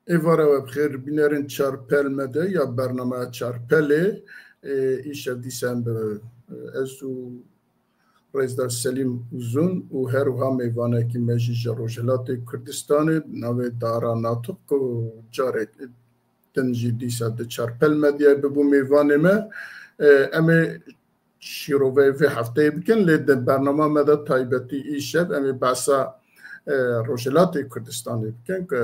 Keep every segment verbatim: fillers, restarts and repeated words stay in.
Êvara we bi xêr bînerên Çarpel Medya ya bernameya Çarpelê. Ê, îşev dîsa em bi, ez û Rêzdar Selîm Uzun û her wiha mêvanekî me jî ji Rojhilatê Kurdistanê, navê Dara Natiq, ku carek din jî dîsa di Çarpel Medyayê bibû mêvanê me. Ê, em ê şîroveyê vê hefteyê bikin, lê di bernama me de taybetî îşev em ê behsa, e, Rojhilatê Kurdistanê bikin, ku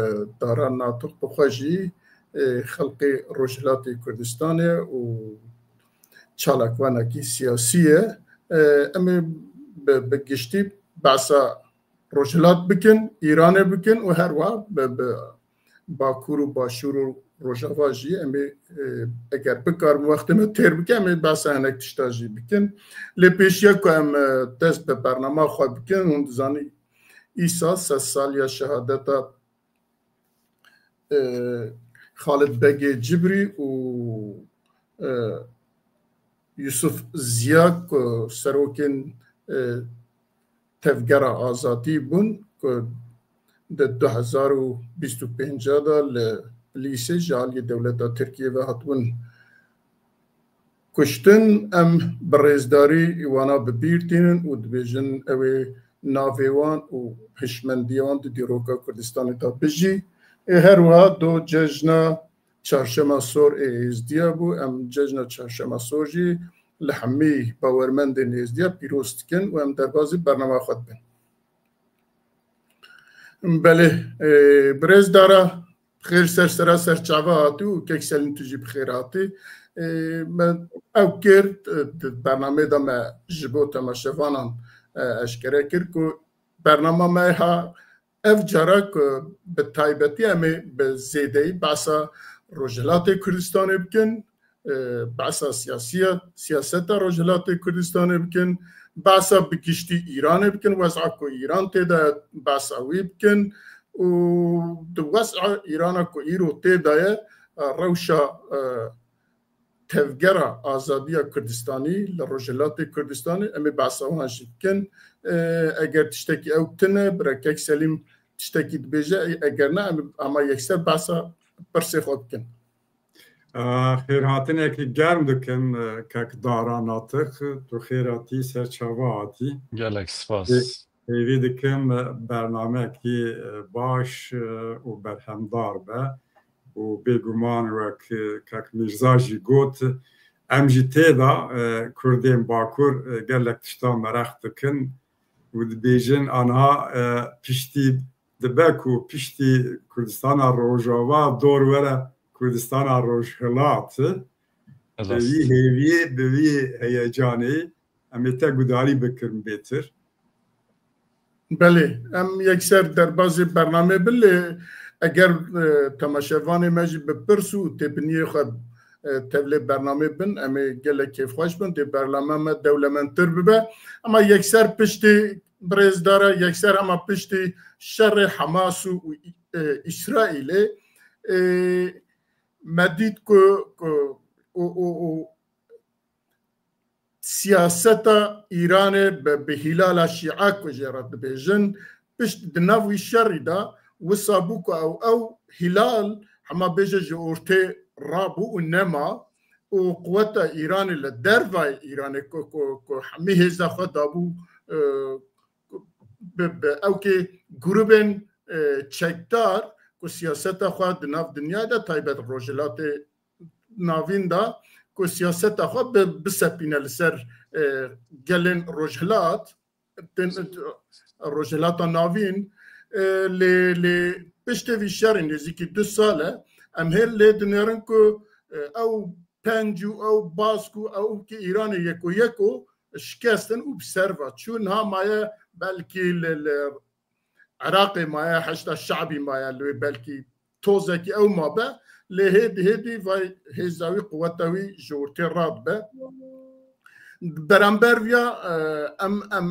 Dara Natiq bi xwe jî, e, xelqê Rojhilatê Kurdistanê û çalakvanekî siyasî ye. E, em ê bi, bi giştî behsa Rojhilat bikin, Îranê bikin û her wiha bi, bi Bakur û Başûr û Rojava jî em ê, e, eger bikarim wextê me têr bike, em ê behsa hinek tişta jî bikin. Lê pêşiya ku em, e, dest bi bernama xwe bikin, hûn dizanî îsal sed saliya şehadeta, e, Xalid Begê Cibrî û, e, Yusuf Ziya ku serokên, e, Tevgera Azadî bûn ku di du hezar û bîst û pênc de li Bilîsê ji aliyê dewleta Tirkiyê ve hatibûn kuştin. Em bi rêzdarî wana bi bîr tînin û dibêjin ew ê navê wan û hişmendiya wan di dîroka Kurdistanê de bijî. Ê her wiha do cejna Çarşema Sor ê Êzdiya bû. Em cejna Çarşema Sor jî li hemî bawermendên Êzdiya pîroz dikin û em derbazî bernama xwe dibin. Belê, e, birêz Dara, xêr ser sera ser çava hatî û kek Selîm tu jî bi xêr hatî. E, me ew kir, e, di bernameyê de me ji bo temaşevanan, e, eşkere kir ku bernama me ha ev cara ku bi taybetî em ê bi zêdeyî behsa Rojhilatê Kurdistanê bikin, e, behsa siyasiya, siyaseta Rojhilatê Kurdistanê bikin, behsa bi giştî Îranê bikin, wez'a ku Îran tê de ye, behsa wî bikin û di wez'a Îrana ku îro tê de ye, e, rewşa, e, Tevgera Azadiya Kurdistanî li Rojhilatê Kurdistanê, em ê behsa wan jî bikin. E, eger tiştekî ew tune, bira kek Selîm tiştekî dibêje, eger ne, em ê hema yekser behsa pirsê xwe bikin. Xêrhatinekî germ dikim, kek Dara Natiq, tu xêr hatî, ser çava hatî. Gelek spas. Hê-, hêvî dikim bernamekî baş û berhemdar be û bêguman wek kek Mîrza jî got, em jî tê de, Kurdên Bakur, gelek tişta mereq dikin û dibêjin, anha, piştî dibe ku piştî Kurdistana Rojava dor were Kurdistana Rojhilat. Bi vî hêviyê, bi vî heyecanê em ê te gudarî bikirin bêtir. Belê, em yekser derbazê bernamê bin, lê eger, e, temaşevanê me jî bi pirs û têbiniyê xwe, e, tevlê bernamê bin, em ê gelek kêfxweş bin, dê bername me dewlemendtir bibe. Ema yekser piştî birêzdara yekser hema piştî şerê Hamas û, û, e, Îsraîlê, e, me dît ku, ku û, û, û siyaseta Îranê bi, bi hîlala Şîa ku jê re dibêjin, pişt di nav wî şerî de wisa bû ku ew, ew hîlal hema bêje ji ortê rabû û nema û quweta Îranê li dervayê Îranê ku, ku, ku hemî hêza xwe dabû, e, bi, bi ewkê grûbên, e, çekdar ku siyaseta xwe di nav dinyayê de taybet Rojhilatê Navîn de ku siyaseta xwe bi, bisepîne li ser, e, gelên Rojhilat, tên-, Rojhilata Navîn, e, lê, lê piştê vî şerê nêzîkî du sal e, em hê lê dinêrin ku, e, ew penc û ew bask û ew ki Îranê yeko yeko şikestin û bi ser ve çû. Niha maye belkî li, li Iraqê maye, Heşda Şe'bî maye, li wê belkî tozekî ew mabe, lê hêdî hêdî vay hêza wî, quweta wî ji ortê radibe. Beramber viya, e, em, em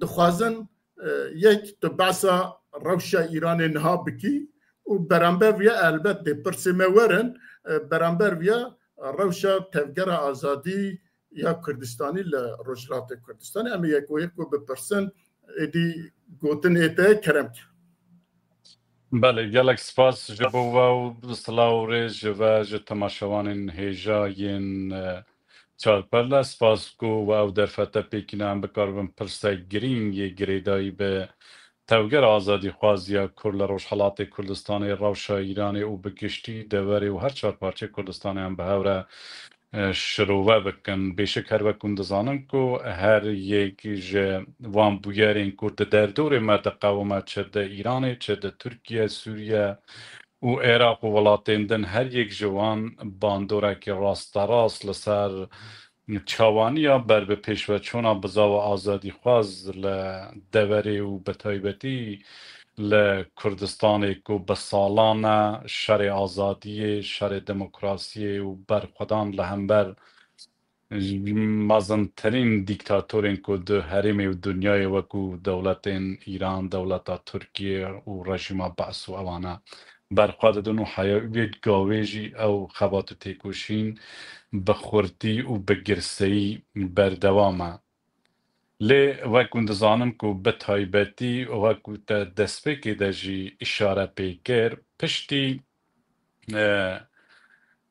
dixwazin, e, yek tu behsa rewşa Îranê niha bikî û beramber viya elbet dê pirsê me werin, e, beramber viya rewşa Tevgera Azadî ya Kurdistanî li Rojhilatê Kurdistanê. Em ê yeko yeko bipirsin, êdî gotin ê te kerem ke. Belê, gelek spas ji bo we û silav û rêz ji we, ji temaşevanên hêja yên, e, Çalperle. Spas ku we ew derfete pêkîne em bikaribin pirsek girîng yê girêdayî bi tevgera azadîxwaziya Kurd li Rojhelatê Kurdistanê, rewşa Îranê û bi giştî deverê û her çar parçeyê Kurdistanê em bi hev re, e, şirove bikin. Bêşik her wek hûn dizanin ku her yek ji van bûyerên ku di derdorê me diqewime, çi di Îranê, çi di Tirkiye, Sûriye û Iraq û welatên din, her yek ji wan bandorekî rasterast li ser çawaniya ber bi pêşveçûna bizava azadîxwaz li deverê û bi taybetî li Kurdistanê ku bi salan e şerê azadiyê, şerê demokrasiyê û berxwedan li hember mezintirîn dîktatorên ku di herêmê û dinyayê wekû dewletên Îran, dewleta Tirkiye û rejîma Be's û ewana berxwe didin û heya wê gavê jî ew xebat û têkoşîn bi xurtî û bi girseyî berdewam e. Lê wek hûn dizanin ku bi taybetî wek te destpêkê de jî îşare pê kir, piştî, e,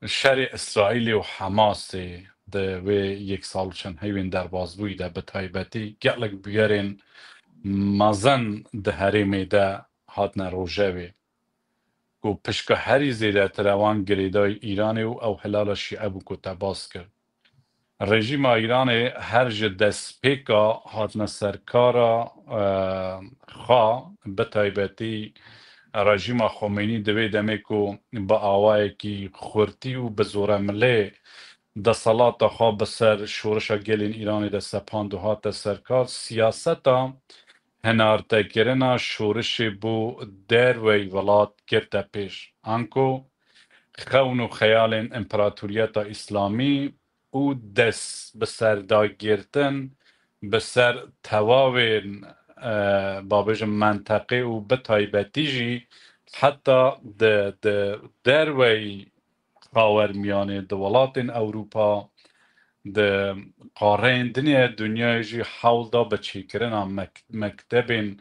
şerê Îsraîlê û Hemasê di wê yek sal û çend heyvên derbasbûyî de bi taybetî gelek bûyerên mezin di herêmê de hatine rojevê. Ku pişka herî zêdetir e wan girêdayî Îranê û ew hilala Şîe bû ku te bas kir. Rejîma Îranê her ji destpêka hatine serkara, e, xwe, bi taybetî rejîma Xomeynî di vê demê ku bi awayekî xurtî û bi zoremilê desthilata xwe bi ser şorişa gelên Îranê de sepand û hate serkar, siyaseta hinartekirina şorişê bo derveyî welat girte pêş. Anku xewn û xeyalên împeratoriyeta îslamî û dest bi ser dagirtin bi ser tewavên, e, ba bêjim menteqê û bi taybetî jî heta di, di derveyî Xawermiyanê, di welatên Ewropa, di qareyên dinê dinyayê jî hewl da bi çêkirina mek-, mektebên,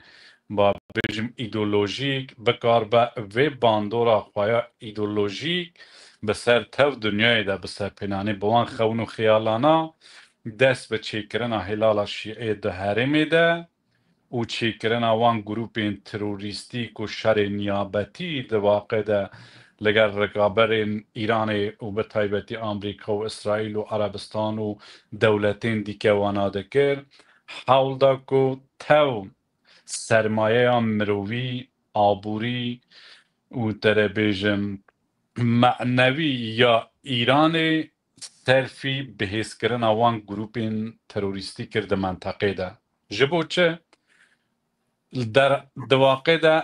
ba bêjim, îdeolojîk bikaribe vê bandora xwe ya îdeolojîk bi ser tev dinyayê de bi serpênanî bi wan xewn û xeyalana dest bi çêkirina hilala Şîê di herêmê de û çêkirina wan grûpên terorîstî ku şerê niyabetî di waqê de li gel rikaberên Îranê û bi taybetî Amerîka û Îsraîl û Erebistan û dewletên dîke wana dikir, hewl da ku tew sermayeya mirovî, aborî û te re bêjim menevî ya Îranê serfî bihêzkirina wan grûpên terorîstî kir di menteqê de. Ji bo çi? Li der, di waqê de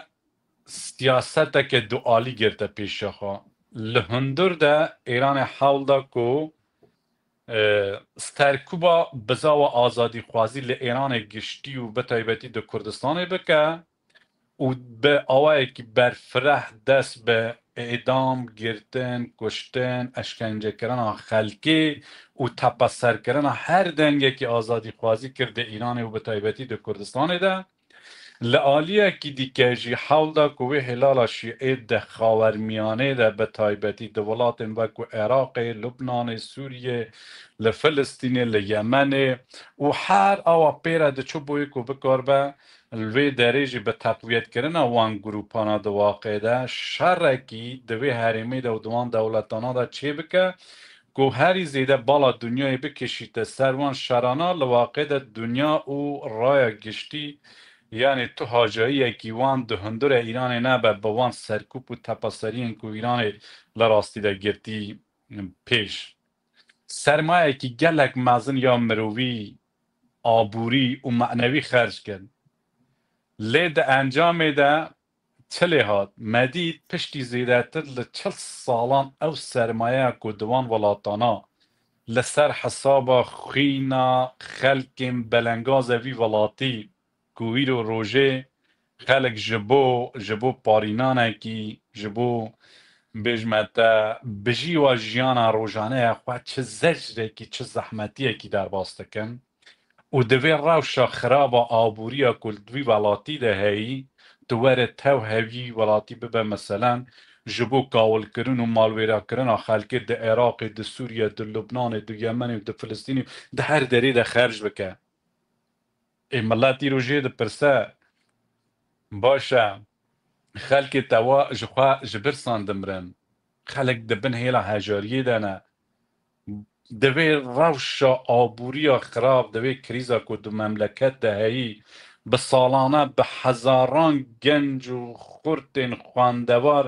siyaseteke dualî girte pêşiya xwe. Li hundir de Îranê hewl da ku, e, serkuba bizava azadîxwazî li Îranê giştî û bi taybetî di Kurdistanê bike û bi awayekî berfireh dest bi êdam, girtin, kuştin, eşkencekirina xelkê û tepeserkirina her dengekî azadîxwazî kir di Îranê û bi taybetî di Kurdistanê de. Li aliyekî dîke jî hewl da ku wê hilala Şîê di Xawermiyanê de, bi taybetî di welatên wekû Iraqê, Lubnanê, Sûriyê, li Filistînê, li Yemenê û her awa pê re diçû bo yê ku bikaribe li vê derê jî bi teqwiyetkirina wan grûpana di waqê de şerekî di vê herêmê de û di wan dewletana de çêbike ku herî zêde bala dinyayê bikişîte ser wan şerana, li waqê de dinya û raya giştî, yanî tu hacayiyekî wan di hundirê Îranê nebe bi wan serkûp û tepeseriyên ku Îranê li rastî de girtî pêş. Sermayekî gelek mezin ya mirovî, aborî û menevî xerc kir. Lê di encamê de çi lê hat? Me dît piştî zêdetir li çil salan ew sermayeya ku di wan welatana li ser hesaba xwîna xelkên belengazê vî welatî ku îro rojê xelk ji bo, ji bo parînanekî, ji bo, bêjme te, bijîwa jiyana rojaneya xwe çi zecrekî, çi zehmetiyekî derbas dikin û di vê rewşa xiraba aboriya ku li vî welatî de heyî, tu were tev hevî welatî bibe, meselen, ji bo kawilkirin û malwêrakirina xelkê di Iraqê, di Sûriyê, di Lubnanê, di Yemenê û di Filistînê, di her derê de xerc bike. Ê milet îro jê dipirse, baş e, xelkê te wa ji xwe ji birsan dimirin. Xelk di bin hêla hejariyê de ne. Di vê rewşa aboriya xirab, di vê krîza ku di memleket de heyî, bi salane bi hezaran genc û xurtên xwendewar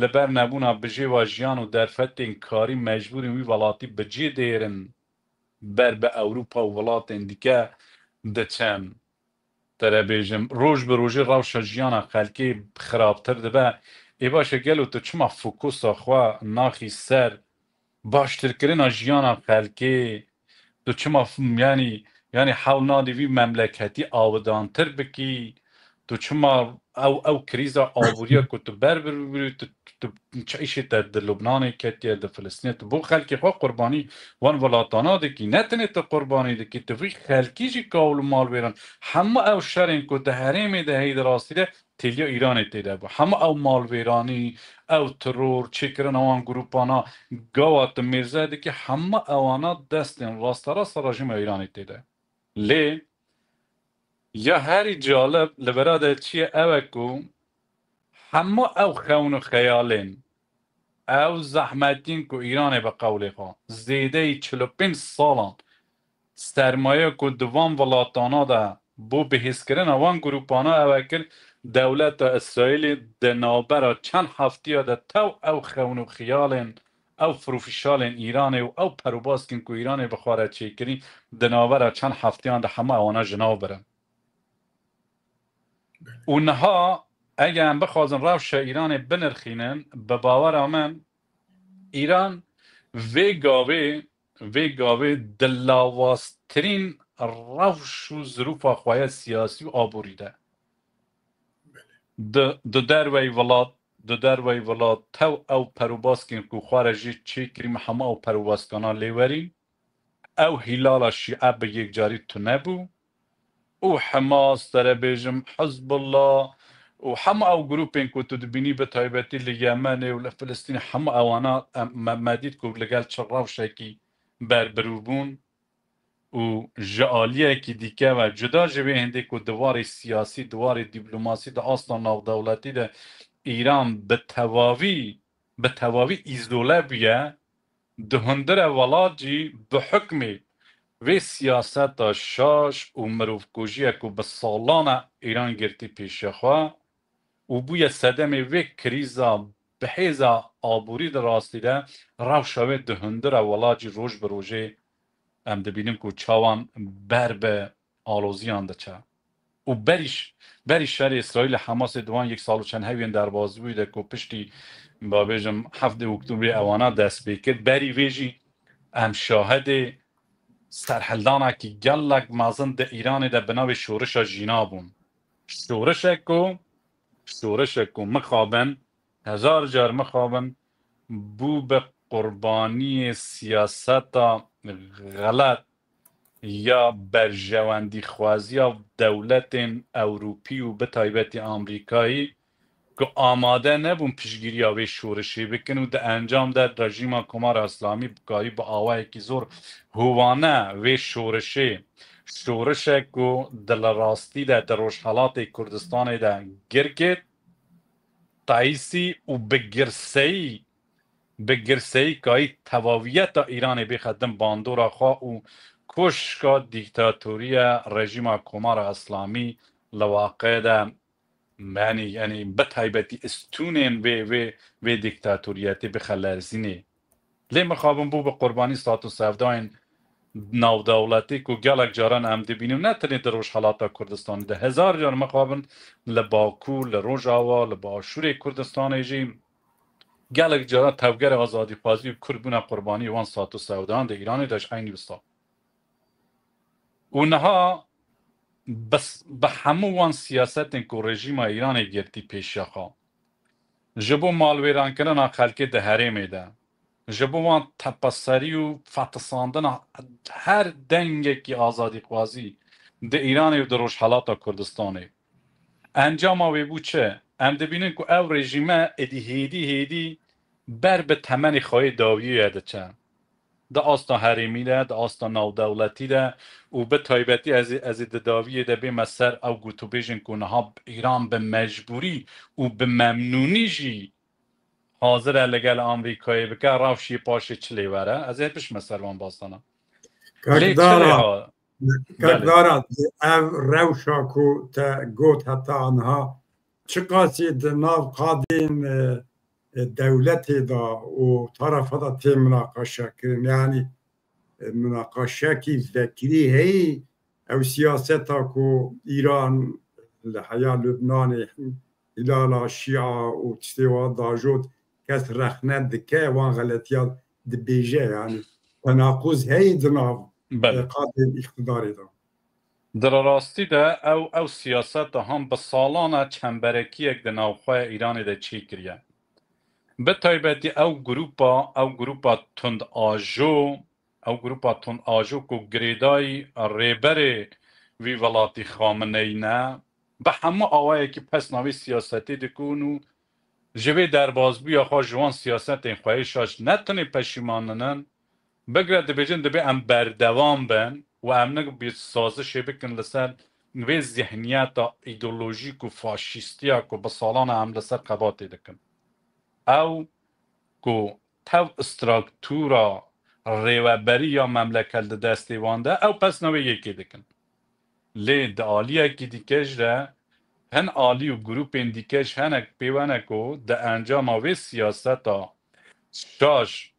li ber nebûna bijêva jiyan û derfetên karî mecbûr in wî welatî bi cih dêrin, ber bi Ewropa û welatên dike diçin. Te re bêjim, roj bi rojê rewşa jiyana xelkê xirabtir dibe. Ê baş e, gelo tu çima fokusa xwe naxî ser baştirkirina jiyana xelkê? Tu çima f-, yanî, yanî hewl nadî vî memleketî awidantir bikî? Tu çima ew, ew krîza aboriya ku tu ber bi rû birî, tu, tu, tu çi îşê te di Lubnanê ketiye, di Filistînê, tu bo xelkê xwe qurbanî wan welatana dikî? Ne tenê tu qurbanî dikî, tu vî xelkî jî kawil û malwêran. Hemû ew şerên ku di herêmê de heyî di rastî de têliya Îranê tê de bû. Hemû ew malwêranî, ew teror, çêkirina wan grûpana, gawa tu mêze dikî, hemû ewana destên rasterast a rejîma Îranê tê de. Lê ya herî calib li vira de çi ye, ew e ku hemû ew xewn û xeyalên, ew zehmetiyên ku Îranê bi qewlê xwe zêdeyî çil û pênc salan sermaye ku di van welatana de bo bihêzkirina wan grûpana ew e kir, dewleta Îsraîlê di navbera çend heftiya de tew ew xewn û xiyalên, ew firûfîşalên Îranê û ew perûbaskên ku Îranê bi xwe re çêkirî, di navbera çend heftiyan de hemû ewana ji nav birin. Û niha eger em bixwazin rewşa Îranê binirxînin, bi bawera min Îran vê gavê, vê gavê di lawaztirîn rewş û zirûfa xwe ye siyasî û aborî de. Di, di derveyî welat, di derveyî welat tew ew perûbaskên ku xwe re jê çêkirî, me hemû ew perûbaskana lê werîn. Ew hîlala şîe bi yekcarî tune bû û Hamas, te re bêjim, Hizbullah û hemû ew grûpên ku tu dibînî, bi taybetî li Yemenê û li Filistînê, hemû ewana em, me, me dît ku li gel çi rewşekî berbirû bûn. Û ji aliyekî dîke ve, cuda ji vê hindê ku di warê siyasî, di warê dîplomasî, di asta navdewletî de Îran bi tevavî, bi tevavî îzole bûye, di hundire welat jî bi hukmê vê siyaseta şaş û mirovkujiyê ku bi salan e Îran girtî pêşiya xwe û bûye sedemê vê krîza bi hêza aborî di rastî de, rewşa wê di hundire welat jî roj bi rojê em dibînin ku çawan ber bi aloziyan diçe. Û berî ş-, berî şerê Îsraîlê Hamasê di wan yek sal û çend hewên derbazbûyî de ku piştî, ba bêjim, heftê Oktûbrê ewana dest pê kir, berî vê jî em şahidê serhildanekî gelek mezin di Îranê de bi navê şorişa jîna bûn. Şorişek ku, şorişek ku mixabin, hezar car mixabin, bû bi qurbaniyê siyaseta xelet ya berjewendîxwaziya dewletên Ewropî û bi taybetî Amerîkayî ku amade nebûn piştgiriya vê şorişê bikin û di encam de rejîma Komara Îslamî bikarî bi awayekî zor hovane vê şorişê, şorişek ku di li rastî de di Rojhelatê Kurdistanê de gir ket, tayîsî û bi girseyî, bi girseyî kayî tevaviyeta Îranê bêxe din bandora xwe û koşka dîktatoriya rejîma Komara Îslamî li waqê de, yanî, yanî bi taybetî istûnên vê, vê, vê dîktatoriyetê bixe lerzînê. Lê mixabin bû bi qurbanî sat û sevdayên navdewletî ku gelek caran em dibînin, ne tenê di Rojhelata Kurdistanê de, hezar car mixabin li Bakur, li Rojava, li Başûrê Kurdistanê jî gelek caran tevgerê azadîxwazî û Kurd bûne qurbanî wan sat û sevdayan di Îranê de ji eynî wisa. Û niha bi s-, bi hemû wan siyasetên ku rejîma Îranê girtî pêşiya xwe, ji bo malwêrankirina xelkê di herêmê de, ji bo wan tepeserî û fetisandina her dengekî azadîxwazî di Îranê û di Rojhelata Kurdistanê, Encama wê bû çi? Em dibînin ku ew rejîme êdî hêdî hêdî ber bi temenê xwe yê dawiyê ye diçe. Di asta herêmî de, di asta navdewletî de û bi taybetî ez ê, ez ê di dawiyê de bême ser ew gotûbêjên ku niha Îran bi mecbûrî û bi memnûnî jî hazir e li gel Amerîkayê bike, rewşê paşê çi lê were. Ez ê bişme ser van basana. Lê çi lê Kekdara, ha? Belê. Kekdara, ev rewşa ku te got heta anha çiqasî di nav qadên, e, e, dewletê de û tarafa de tê minaqeşe kirin? Yanî, e, minaqeşekî vekirî heyî, ew siyaseta ku Îran li heya Lubnanê, Hilala Şia û tiştê wa dajot, kes rexne dike, wan xeletiya dibêje, yanî tenaquz heyî di nav, Belê. e, qadên îqtidarê de. Di rastî de ew, ew siyaseta han bi salan e çemberekiyek di navxweya Îranê de çêkiriye. Bi taybetî ew grupa, ew grupa tund ajo, ew grupa tund ajo ku girêdayî rêberê vî welatî Xameneî ne, bi hemû awayekî pesna vê siyasetê dikin û ji vê derbazbûya xwe ji wan siyasetên xwe yê şaş ne tenê peşîman ninin, bigre dibêjin, dibê em berdewam bin û em nik bi sazişê bikin li ser vê zihniyeta îdeolojîk û faşîstiya ku bi salan e em li ser xebatê dikin. Ew ku tev struktûra rêweberî ya memleket di destê wan de, ew pesna wê yekê dikin. Lê di aliyekî dike jî de hin alî û grûpên dike jî henek pê wene ku di encama vê siyaseta şaş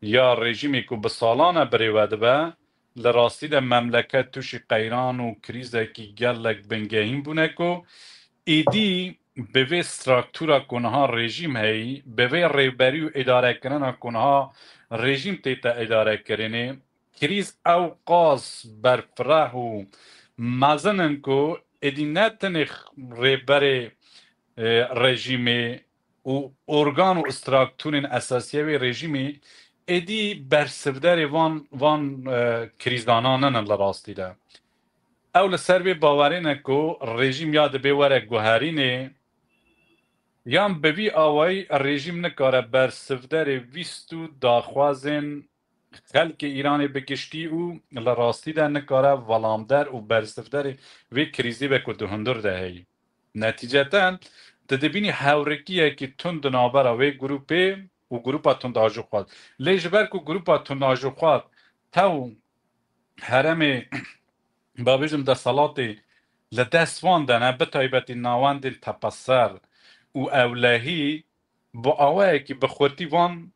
ya rejîmê ku bi salan e birêve dibe, li rastî de memleket tûşî qeyran û krîzekî gelek bingehîn bûne ku êdî bi vê struktûra ku niha rejîm heyî, bi vê rêberî û îdarekirina ku niha rejîm tête îdarekirinê, krîz ew qas berfireh û mezin in ku êdî ne tenê rêberê, e, rejîmê û organ û struktûrên esasî ya wê rejîmê êdî bersivderê van, van, e, krîzana ninin li rastî de. Ew li ser vê bawerê ne ku rejîm ya dibê were guherînê, yan bi vî awayî rejîm nikare bersivderê wîst û daxwazên xelkê Îranê bi giştî û li rastî de nikare velamder û bersivderê vê krîzê be ku di hundir de heyî. Netîceten, tu dibînî hewrikiyekî tund di navbera wê grûpê û grûpa tund ajoxwat. Lê ji ber ku grûpa tund ajoxwat tew heremê, ba bêjim, desthilatê li dest wan de ne, bi taybetî navendên tepeser û ewlehî, bi awayekî bi xurtî wan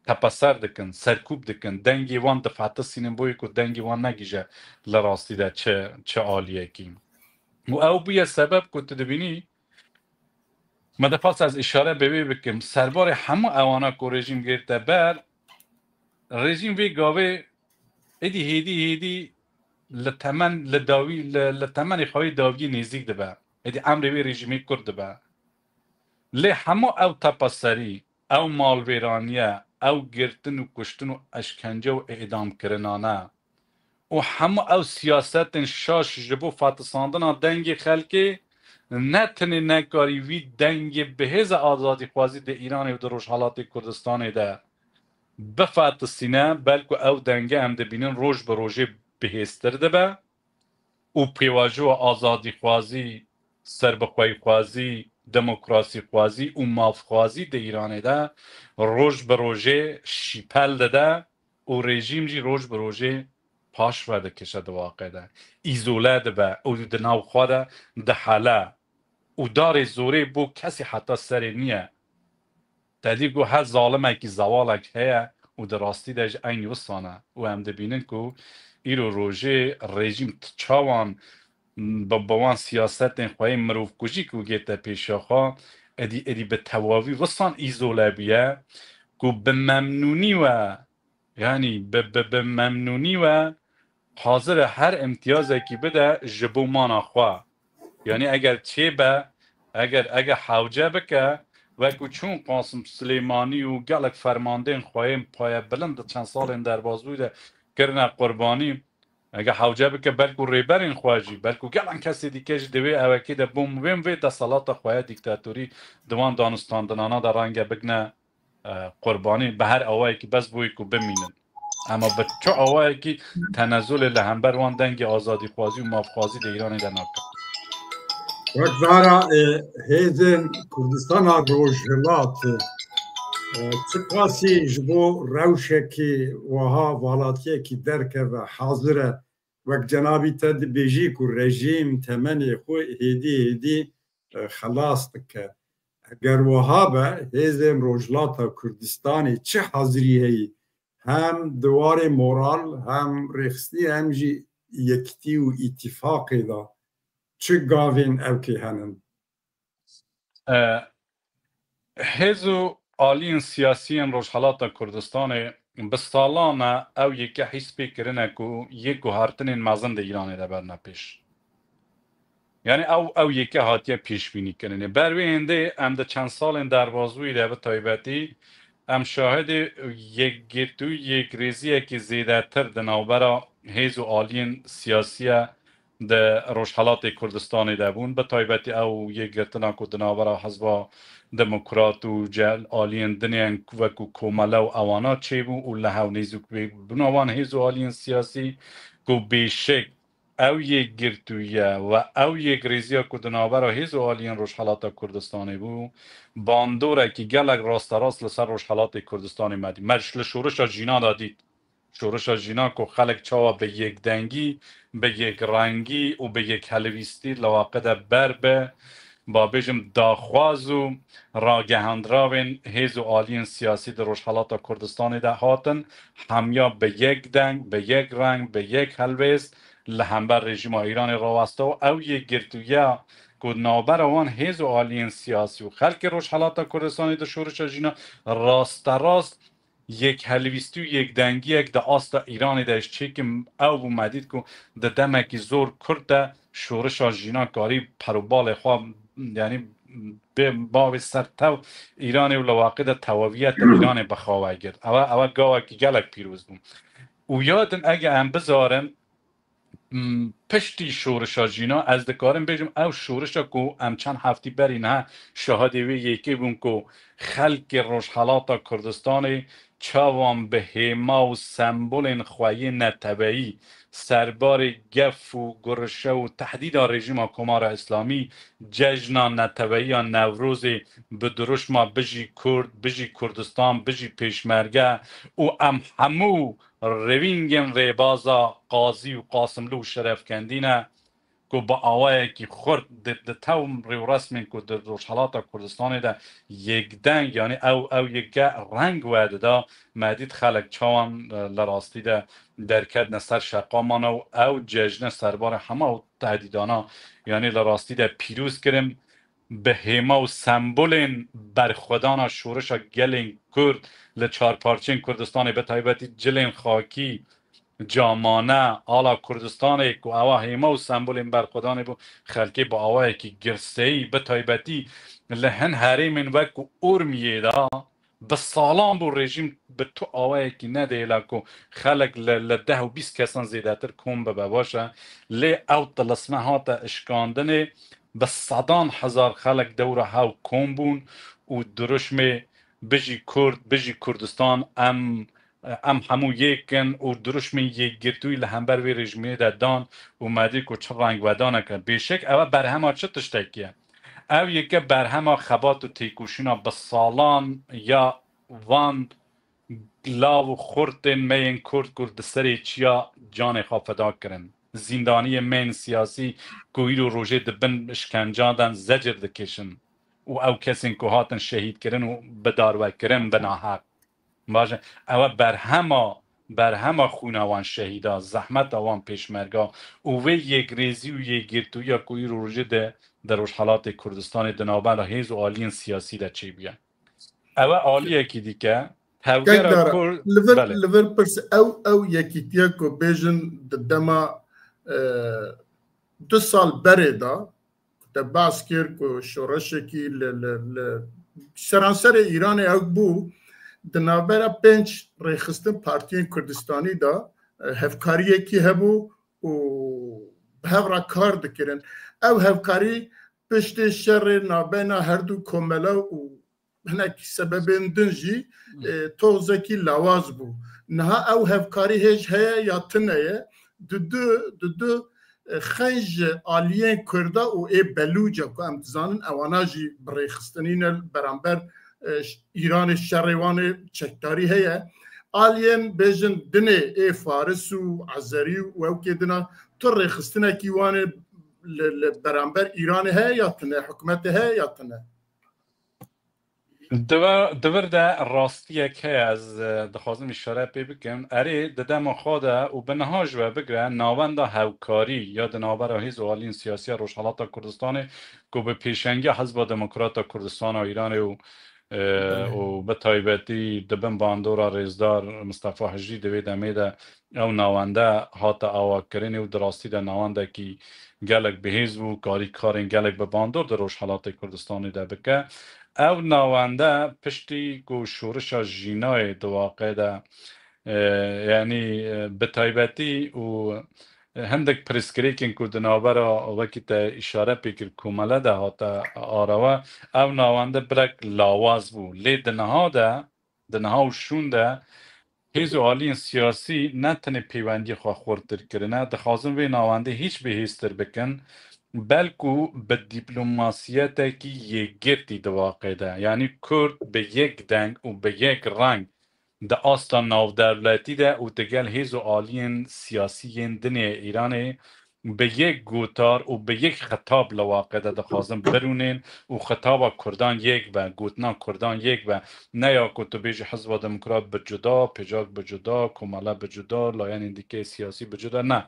tepeser dikin, serkûb dikin, dengê wan difetisînin, bo yê ku dengê wan negihîje li rastî de çi, çi aliyekî. Û ew bûye sebeb ku tu dibînî, me dixwest ez îşare bi wê bikim, serbarê hemû ewana ku rejîm girte ber, rejîm vê gavê êdî hêdî hêdî li temen, li dawî, li, li temenê xwe yê dawiyê nêzîk dibe. Êdî emrê wê rejîmê kurt dibe. Lê hemû ew tepeserî, ew malwêraniye, ew girtin û kuştin û eşkence û îdamkirinane û hemû ew siyasetên şaş ji bo fetisandina dengê xelkê ne tenê nekarî wî dengê bihêza azadîxwazî di Îranê û di Rojhelatê Kurdistanê de bifetisîne, belku ew denge em dibînin roj bi rojê bihêztir dibe û pêvajoya azadîxwazî, serbixweyîxwazî, demokrasîxwazî û mafxwazî di Îranê de roj bi rojê şîpel dide û rejîm jî roj bi rojê paş vedikişe di waqê de. Îzole dibe û di nav xwe de dihele û darê zorê bo kesî heta serê niye. Te dî ku her zalimekî zewalek heye û di rastî de jî eynî wisan e. Û em dibînin ku îro rojê rejîm t-, çawan bi, bi wan siyasetên xwe yên mirovkujî ku gête pêşiya xwe, êdî, êdî bi tewavî wisan îzole bûye ku bi memnûnî we, yanî bi, bi, bi memnûnî we hazir e her îmtiyazekî bide ji bo mana xwe. Yanî eger çêbe, eger, eger hewce bike, wekî çûn Qasim Silêmanî û gelek fermandeyên xwe yên payebilind di çend salên derbasbûyî de kirine qurbanî, Eger hewce bike, belkû rêberên xwe jî, belkû gelek kesê dîke jî di wê ewekê de bûm wêm vê desalata xwe ya dîktatorî di wan danûstandinana de renge bigine, e, qurbanî bi her awayekî bes bo ku bimînin. Ema bi çi awayekî tenezulê li hember wan dengê azadîxwazî û mafxwazî di Îranê de nakin. Wek zara, e, hêzên Kurdistana Rojhilat, e, çiqasî ji bo rewşekî wiha valatiyekî derkeve hazir e? Wek cenabî te dibêjî ku rejîm temenê xwe hêdî hêdî, e, xelas dike. Eger wiha be, hêzên Rojhilata Kurdistanê çi hazirî heyî? Hem di warê moral, hem rêxistinî, hem jî yekitî û îtîfaqê de çi gavên ewkê henin? E, hêz û aliyên siyasî yên Rojhelata Kurdistanê bi salan e ew yeke hîs pê kirine ku yek guhartinên mezin di Îranê de berne pêş. Yani ew, ew yeke hatiye pêşbînî kirinê. Ber wê hêndê em di çend salên derbazbûyî de bi taybetî em şahidê yekgirtû, yekrêziyekî zêdetir di navbera hêz û aliyên siyasiye di Rojhelatê Kurdistanê de bûn. Bi taybetî ew yekgirtina ku di navbera Hizba Demokrat û cel aliyên din yên wekû komele û ewana çêbû û li hew nêzîk bûna wan hêz û aliyên siyasî ku bêşek ew yekgirtûye we ew yekrêziya ku di navbera hêz û aliyên Rojhelata Kurdistanê bû, bandorekî gelek rasterast li ser Rojhelatê Kurdistanê me dît. Me li şorişa Jîna de dît. Şorişa Jîna ku xelk çawa bi yekdengî, bi yekrengî û bi yekhelwîstî li waqe de ber bi, ba bêjim daxwaz û ragehandrawên hêz û aliyên siyasî di Rojhelata Kurdistanê de hatin, hemiya bi yek deng, bi yek reng, bi yek helwêst li hember rejîma Îranê raweste û ew yekgirtûya ku navbera wan hêz û aliyên siyasî û xelkê Rojhelata Kurdistanê di şorişa Jîna rasterast yekhelwîstî û yekdengiyek di asta Îranê de ji çêkim ew bû me dît ku di demekî zor kurt de şorişa Jîna karî perûbalê xwe, yani bê bavê ser tew Îranê û li waqê de tewaviyeta Îranê bi xwe ve girt. Ewe, ewe gawekî gelek pîroz bû. Û ya din ege em bizarin, m, piştî şorişa Jîna, ez dikarim bêjim, ew şorişa ku em çend heftî berî niha şahidê wê yekê bûn ku xelkê Rojhelata Kurdistanê çawan bi hêma û sembolên xwe yê neteweyî serbarê gef û gurişe û tehdîda rejîma Komara Îslamî cejna neteweyiya Newrozê bi dirûşma Bijî Kurd, Bijî Kurdistan, Bijî Pêşmerge û em hemû revîngên rêbaza Qazî û Qasimlû û Şerefkendî ne ku bi awayekî xurt di, di tew rêwresmên ku di Rojhelata Kurdistanê de yekdeng, yanî ew, ew yeke reng wedida, me dît xelek çawan, e, li rastî de derketine ser şeqamana û ew cejne serbarê hema ew tehdîdana, yanî li rastî de pîroz kirin. Bi hêma û sembolên berxwedana şorişa gelên Kurd li çar parçeyên Kurdistanê, bi taybetî cilên xakî, camane, ala Kurdistanê ku ewa hêma û sembolên berxwedanê bû, xelkê bi awayekî girseyî, bi taybetî li hin herêmên wekû Urmiyê de, bi salan bû rejîm bi tu awayekî nedihêla ku xelk li, li deh û bîst kesan zêdetir kom bibe, baş e. Lê ew tilisme hate işkandinê, bi sedan hezar xelk dewra hew kom bûn û dirûşmê Bijî Kurd, Bijî Kurdistan, em, em hemû yek in û dirûşmên yekgirtûyî li hember vê rejîmê de dan û me dî ku çi rengvedanek e. Bêşek ew e berhema çi tiştekî ye? Ev yeke berhema xebat û têkoşîna bi salan ya van lav û xurtên me yên Kurd ku di serê çiya canê xwe feda kirin. Zîndaniyên me yên siyasî ku îro rojê di bin işkencan de zecir dikişin û ew kesên ku hatin şehîdkirin û bidarvekirin bi naheq. Baş e, ew e berhema, berhema xwîna wan şehîda, zehmeta wan pêşmerga û vê yekrêzî û yekgirtûya ku îro rojê de di Rojhelatê Kurdistanê di navbera hêz û aliyên siyasî de çêbûye. Ew e aliyekî dike, tevgera Kurd, li vir, belê. Li vir pirs ew, ew yekîtiye ku bêjin di dema, e, du sal berê de, te behs kir ku şoreşekî li, li, li seranserê Îranê ew bû, di navbera pênc rêxistin partiyên Kurdistanî de, e, hevkariyekî hebû û bi hev re kar dikirin. Ew hevkarî piştê şerê nabeyna her du komela û hinek sebebên din jî, e, tozekî lawaz bû. Niha ew hevkarî hêj heye ya tune ye? Di du, di du, e, xenj aliyên Kurda û ê Belûca ku em dizanin ewana jî bi rêxistinî ne li beramber, e, ş-, Îranê şerê wan ê çekdarî heye. Aliyên bêjin dinê ê Faris û Ezerî û ewkê dina tu rêxistinekî wan ê li, li beramber Îranê heye ya tune, hikûmetê heye ya tune? Di vir, di vir de rastiyek heye, ez, e, dixwazim îşare pê bikim. Erê, di dema xwe de û bi niha ji we bigire, navenda hevkarî ya di navbera hêz û aliyên siyasî ya Rojhelata Kurdistanê ku bi pêşengiya Hizba Demokrata Kurdistana Îranê û, e, Belê. û bi taybetî di bin bandora rêzdar Mistefa Hicrî di vê demê de ew navende hate avakirinê û di rastî de navendekî gelek bihêz bû, karî karên gelek bi bandor di Rojhelatê Kurdistanê de bike. Ew navende piştî ku şorişa jînayê di waqê de, e, yanî, e, bi taybetî û hindek pirsgirêkên ku di navbera wekî te îşare pê kir komele de hate arawe, ew navende birek lawaz bû. Lê di niha de, di niha û şûn de hêz û aliyên siyasî ne tenê peywendiyê xwe xurtir kirine, dixwazin vê navendê hîç bihêztir bikin, belkû bi dîplomasiyetekî yekgirtî di waqê de, yanî Kurd bi yek deng û bi yek reng di asta navdewletî de û digel hêz û aliyên siyasî yên dinê Îranê bi yek gotar û bi yek xitab li waqe de dixwazin birûnên û xitaba Kurdan yek be, gotina Kurdan yek be. Ne ya ku tu bêjî Hizba Demokrat bi cuda, PJAK bi cuda, Komele bi cuda, layînên dîkê siyasî bi cuda, ne.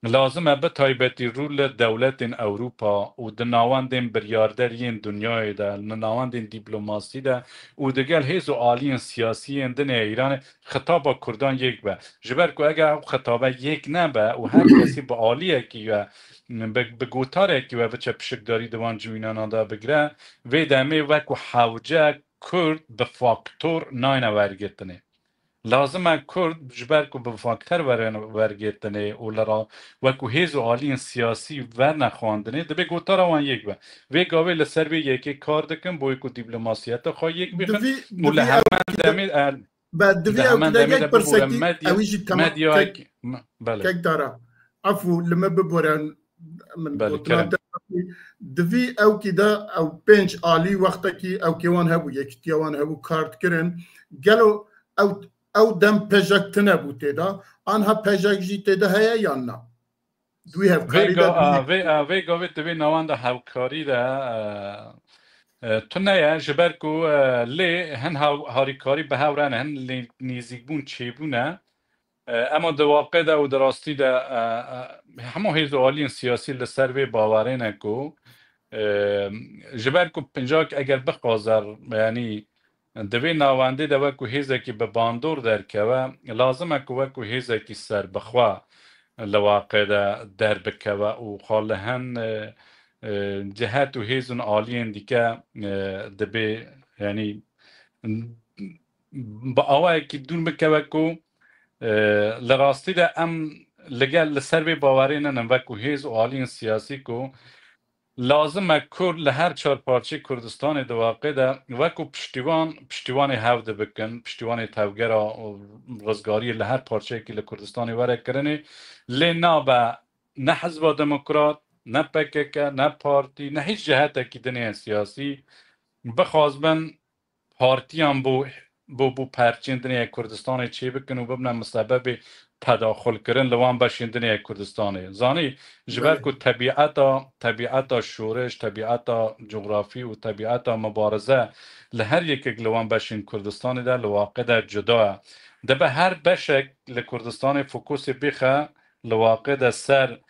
Lazim e bi taybetî rû li dewletên Ewropa û di navendên biryarder yên dinyayê de, li navendên dîplomasî de û digel hêz û aliyên siyasî yên din ê Îranê xitaba Kurdan yek be. Ji ber ku eger ew xitabe yek nebe û her kesî bi aliyekî we, bi, bi gotarekî we biçe pişikdarî di wan civînana de bigire, vê demê wek ku hewce Kurd bi faktor nayne wergirtinê. Lazim e Kurd ji ber ku bi faktor were wergirtinê û li ra wekû hêz û aliyên siyasî werne xwendinê, divê gotara wan yek be. Vê gavê li ser vê yekê kar dikin, bo ku dîplomasiyeta xwe yek bixin Divî, û li divî ew hemen demê el, Be, divî li ew hemen kide demê yek de bibûre pirsekî, medya, ew jî tema-, medyayek, kek, me-, belê. Kek Dara. Efû, li me bibore, min Belê, gotina kerem. te, divî ew kide ew pênc alî wextekî ew kê wan hebû, yekîtiya wan hebû kar dikirin. Gelo ew, ew dem PJAK tine bû tê de, anha PJAK jî tê de heye yan na? Di wî Vê hevkarî de ga-, a, vê, a, vê gavê di vê navenda hevkarî de, e, e, tune ye, ji ber ku, e, lê hin haw-, harîkarî bi hev re ne, hin lê-, nêzîkbûn çêbûne. E, ema di waqê de û di rastî de, e, e, hemû hêz û aliyên siyasî li ser vê bawerê ne ku, e, ji ber ku PJAK eger bixwaze, yanî, Di vê navendê de wekû hêzekî bi bandor derkeve, lazim e ku wekû hêzekî serbixwe li waqê de derbikeve û xwe li hin, e, e, cihet û hêz û aliyên dîke, e, dibê, yanî, bi awayekî dûr bikeve ku, e, li rastî de em li gel, li ser vê bawerê ninin wekû hêz û aliyên siyasî ku Lazim e Kurd li her çar parçeyê Kurdistanê di waqê de wekû piştîwan, piştîwanê hev de bikin, piştîwanê tevgera û rizgariyê li her parçeyekî li Kurdistanê were kirinê, lê nabe ne Hizba Demokrat, ne P K K, ne partî, ne hîç cihetekî dinê siyasî bixwazbin partiyan bo, bo, bo perçên dinê Kurdistanê çêbikin û bibine misebebê tedaxulkirin li wan beşên dinê Kurdistanê. Zanî, ji ber Belê. ku tebieta, tebieta şoriş, tebieta cografî û tebieta mubarize li her yekek li wan beşên Kurdistanê de li waqê de cuda ye. Dibe her beşek li Kurdistanê fokusê bixe li waqê de ser,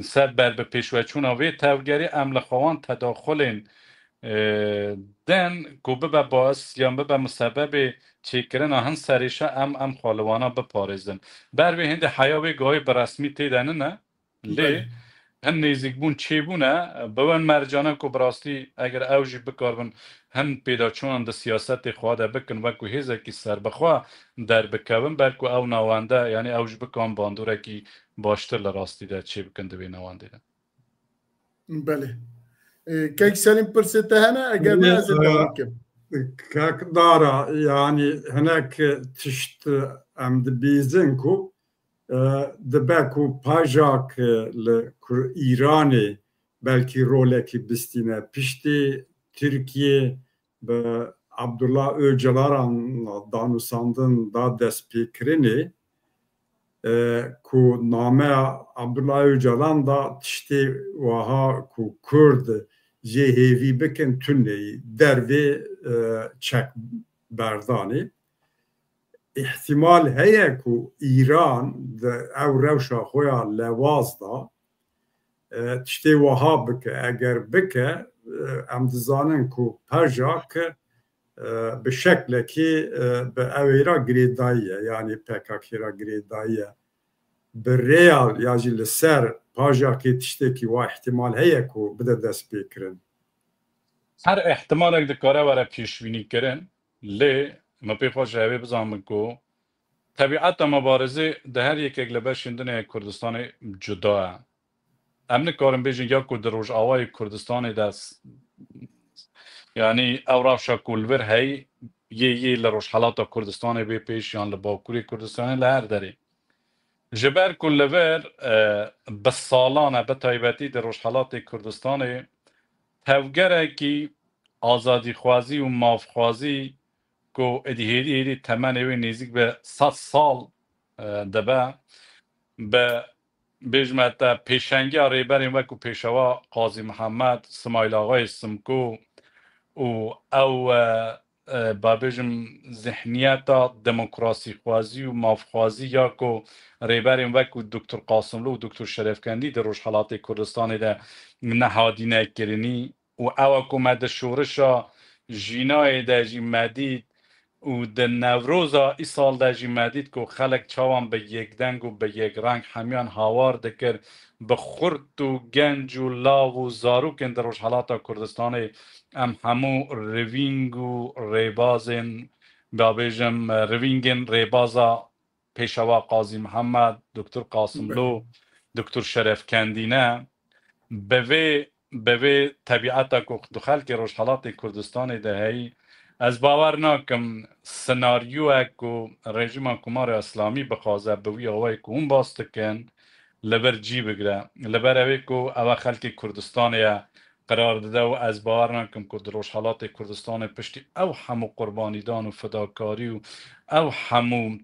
ser ber bi pêşveçûna vê tevgerê em li xwe wan tedaxulên e, din ku bibe bais yan bibe misebebê çêkirina hin serêşe em, em xwe li wana biparêzin. Ber vê hindê heya wê gavê bi resmî tê de nine, lê Belê. hin nêzîkbûn çêbûne, bi wan mercana ku bi rastî eger ew jî bikaribin hin pêdaçûnan di siyasetê xwe de bikin, wekû hêzekî serbixwe derbikevin, belku ew navende, yanî ew jî bikan bandorekî baştir li rastî de çêbikin di vê newandê de. Belê. E, Kek Selîm, pirsê te hene? Eger ne, ez ê dewam bikim. Kek Dara, yanî hinek tişt em dibîzin ku, e, dibe ku pajak, e, li Kur-, Îranê belkî rolekî bistîne piştî Tirkiye bi Abdullah Öcalan danûsandin da destpêkirinê, e, ku nameya Abdullah Öcalan da tiştê wiha ku Kurd jê hêvî bikin tuneyî dervê, e, çek berdanê. Îhtimal heye ku Îran di ew rewşa xwe ya lewaz da, e, tiştê wiha bike. Eger bike, e, em dizanin ku pejak, e, bi şeklekî, e, bi ew ê re girêdayî ye, yanî P K K re girêdayî ye. Bi rêya ya jî li ser pajakê tiştekî wa îhtimal heye ku bide destpêkirin. Her îhtimalek dikare were pêşbînîkirin, lê min pê xwe ji hevê bizanin ku tebîeta mubarezê di her yekek li beşên din ê Kurdistanê cuda ye. Em nikarin bêjin ya ku di Rojavayê Kurdistanê de s-, yanî ew rewşa ku li vir heyî yê, yê li Rojhelata Kurdistanê bê pêş yan li Bakurê Kurdistanê li her derê. Ji ber ku li vir, e, bi salan e, bi taybetî di Rojhelatê Kurdistanê tevgerekî azadîxwazî û mafxwazî ku êdî hêdî hêdî temenê wê nêzîk bi sed sal, e, dibe, bi, bêjme te, pêşengiya rêberên wekû Pêşewa Qazî Mihemed, Simayîl Axayê Simko û ew, e, e, ba bêjim, zihniyeta demokrasîxwazî û mafxwazî ya ku rêberên wekû Doktor Qasimlo û Doktor Şerefkendî di Rojhelatê Kurdistanê de nehadîne kirinî û ew e ku me di şorişa Jînayê de jî me dît û di Newroza îsal de jî me dît ku xelk çawan bi yekdeng û bi yekreng hemiyan hawar dikir, bi xurt û genc û lav û zarokên di Rojhelata Kurdistanê em hemû rivîng û rêbazên, ba bêjim, rivîngên rêbaza Pêşewa Qazî Mihemed, Doktor Qasimlo, Doktor Şerefkendî ne. Bi vê, bi vê tebîeta ku di xelkê Rojhelatê Kurdistanê de heyî, ez bawer nakim senaryoyek ku rejîma Komarê Îslamî bixwaze bi wî awayî ku hûn bas dikin, li vir cî bigire. Li ber ew ê ku ew e xelkê Kurdistanê ye, qerar dide û ez bawer nakim ku di Rojhelatê Kurdistanê piştî ew hemû qurbanîdan û fidakarî û ew hemû,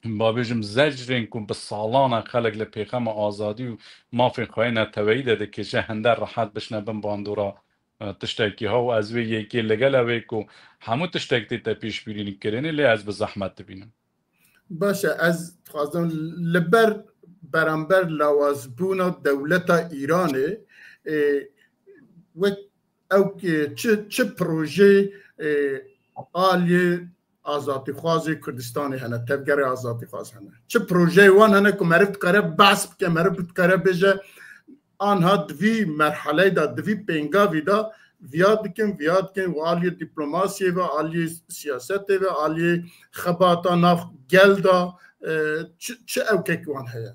ba bêjim, zecrên ku bi salan e xelk li pêxema azadî û mafên xwe yê neteweyî de dikêşe, hinde rehet bişne bin bandora, e, tiştekî ha û ez wê yekê li gel ew ê ku hemû tiştek tête pêşbînî kirinê, lê ez bi zehmet dibînim. Baş e, ez dixwazim li ber beramber lawazbûna dewleta Îranê, e, wek ew, e, çi, çi projeyê, e, aliyê azadîxwazê Kurdistanê hene, tevgerê azadîxwaz hene? Çi projeyê wan hene ku meriv dikare behs bike, meriv dikare bêje, anha di vî merheleyê de, di vî pêngavî de viya dikin, viya dikin û aliyê dîplomasiyê ve, aliyê siyasetê ve, aliyê xebata nav gel de, e, çi, çi ewkek wan heye?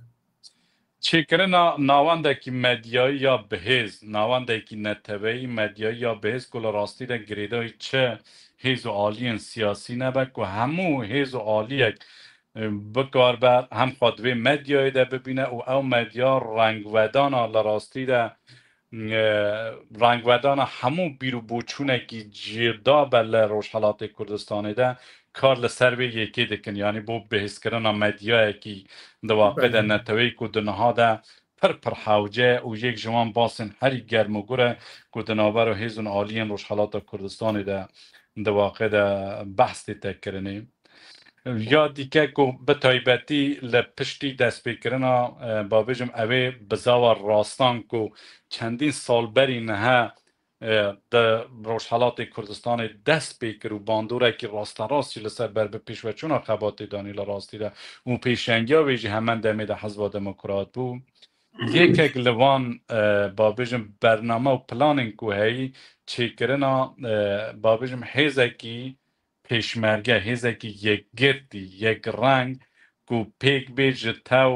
Çêkirina navendekî medyayî ya bihêz, navendekî neteweyî, medyayî ya bihêz ku li rastî de girêdayî çi hêz û aliyên siyasî nebe, ku hemû hêz û aliyek, e, bikaribe hem xwe di vê medyayê de bibîne û ew medya rengvedana li rastî de, e, rengvedana hemû bîr û boçûnekî cêda be li Rojhelatê Kurdistanê de, kar li ser vê yekê dikin. Yanî bo bihêzkirina medyayekî di waqê de, belê, neteweyî ku di niha de pir pir hewce û yek ji wan basên herî germ û gur e ku di navbera hêz û aliyên Rojhelata Kurdistanê de di waqê de behs tête kirinê. Ya dîke ku bi taybetî li piştî destpêkirina, e, ba bêjim, ew ê bizava rastan ku çendîn sal berî niha, e, di Rojhelatê Kurdistanê dest pê kir û bandorekî rasterast jî li ser ber bi pêşveçûna xebatê danî li rastî de û pêşengiya wê jî hemen demê de Hizba Demokrat bû. Yekek li van, e, ba bêjim, bername û planên ku heyî çêkirina, e, ba bêjim, hêzekî pêşmerge, hêzekî yekgirtî, yekreng ku pêk bê ji tew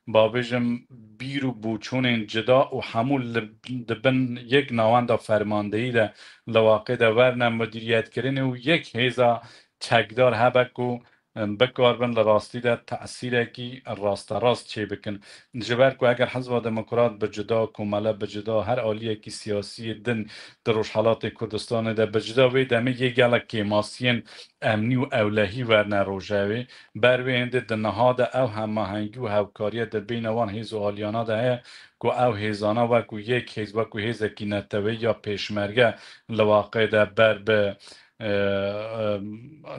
babêjim, bîr û boçûnên cida û hemû li, di bin yek nawenda fermandeyî de li waqê de werne mudîriyetkirinê û yek hêza çekdar hebe ku, em, bikaribin li rastî de tesîrekî rasterast çêbikin. Ji ber ku eger Hizba Demokrat bi cida, komele bi cida, her aliyekî siyasî yê din di Rojhelatê Kurdistanê de bi cida, wê demê yê gelek kêmasiyên emnî û ewlehî werne rojevê. Ber wê hindê di niha de ew hemahengî û hevkariye di bîna wan hêz û aliyana de heye ku ew hêzana wekû yek hêz, wekû hêzekî neteweyî ya pêşmerge li waqê de ber bi, e, e,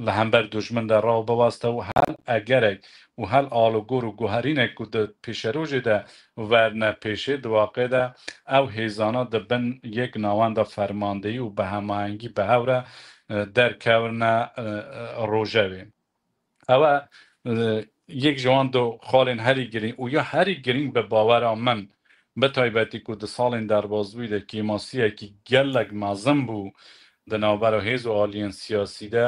li hember dujmin de raw biweste û hel egerek û hel alûgor û guherînek ku di pêşerojê de werne pêşê, di waqê de ew hêzana di bin yek nawenda fermandeyî û bi hemahengî bi hev re, e, derkevine, e, e, rojevê. Ew e, e, yek ji wan du xalên herî girîng û ya herî girîng bi bawera min, bi taybetî ku di salên derbazbûyî de kêmasiyekî gelek mezin bû di navbera hêz û aliyên siyasî de,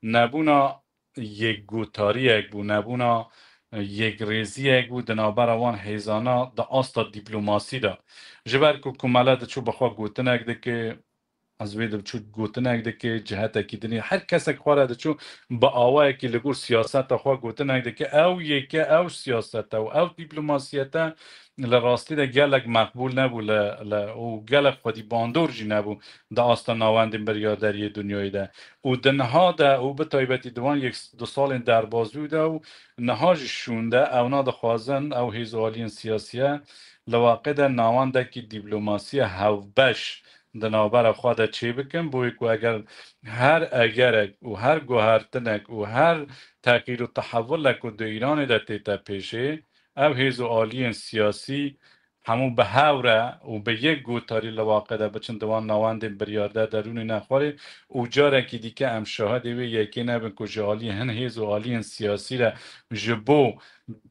nebûna yekgotariyek bû, nebûna, e, yekrêziyek bû di navbera wan hêzana di asta dîplomasî de. Ji ber ku komele diçû bi xwe gotinek dike, ez wê diçû gotinek dike, cihetekî dinê, her kesek xwe re diçû bi awayekî li gor siyaseta xwe gotinek dike, ew yeke, ew siyasete û ew dîplomasiyete li rastî de gelek meqbûl nebû li, li, û gelek xwedî bandor jî nebû di asta nawendên biryarderiyê dinyayê de. Û di niha de û bi taybetî di wan yek du salên derbazbû de û niha jî şûnde ewna dixwazin ew hêz û aliyên siyasiye li waqê de nawendekî dîplomasiya hevbeş di navbera xwe de çêbikin, bo ku eger her egerek û her guhertinek û her teqîr û tehewilek ku di Îranê de tête pêşê, ev hêz û aliyên siyasî hemû bi hev re û bi yek gotarî li waqê de biçin di wan nawendên biryarde derûnê nexwarê û carekî dîke em şahidê wê yekê nebin ku ji aliyê hin hêz û aliyên siyasî re ji bo,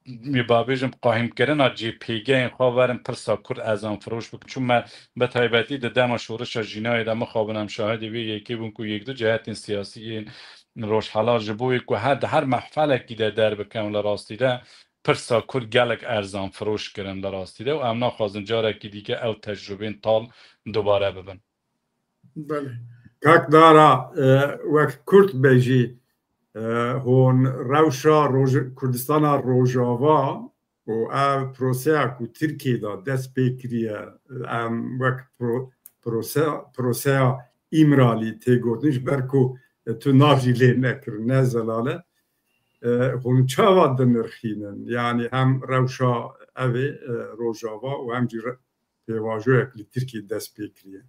wê babêjim, qahîmkirina cêpêgehên xwe werin pirsa Kurd erzanfiroş bikin. Çû me bi taybetî di dema şorişa Jînayê de mixabin em şahidê wê yekê bûn ku yek du cihetên siyasî yên Rojhelat ji bo wê ku her, di her mehfelekî de derbikevin li rastî de pirsa Kurd gelek erzanfiroş kirin li rastî de û em naxwazin carekî dîke ew tecrûbên tal dubare bibin. Belê. Kak Dara, e, wek Kurd be jî, e, hûn rewşa Roj-, Kurdistana Rojava û ev proseya ku Tirkiyê de dest pê kiriye, em wek pro-, prose-, proseya Îmralî tê gotin, ji ber ku, e, tu nav jî lê nekir, ne zelal e. E, hûn çawa dinirxînin? Yanî hem rewşa ev ê, e, Rojava û hem jî re-, pêvajoyek li Tirkiyê dest pê kiriye.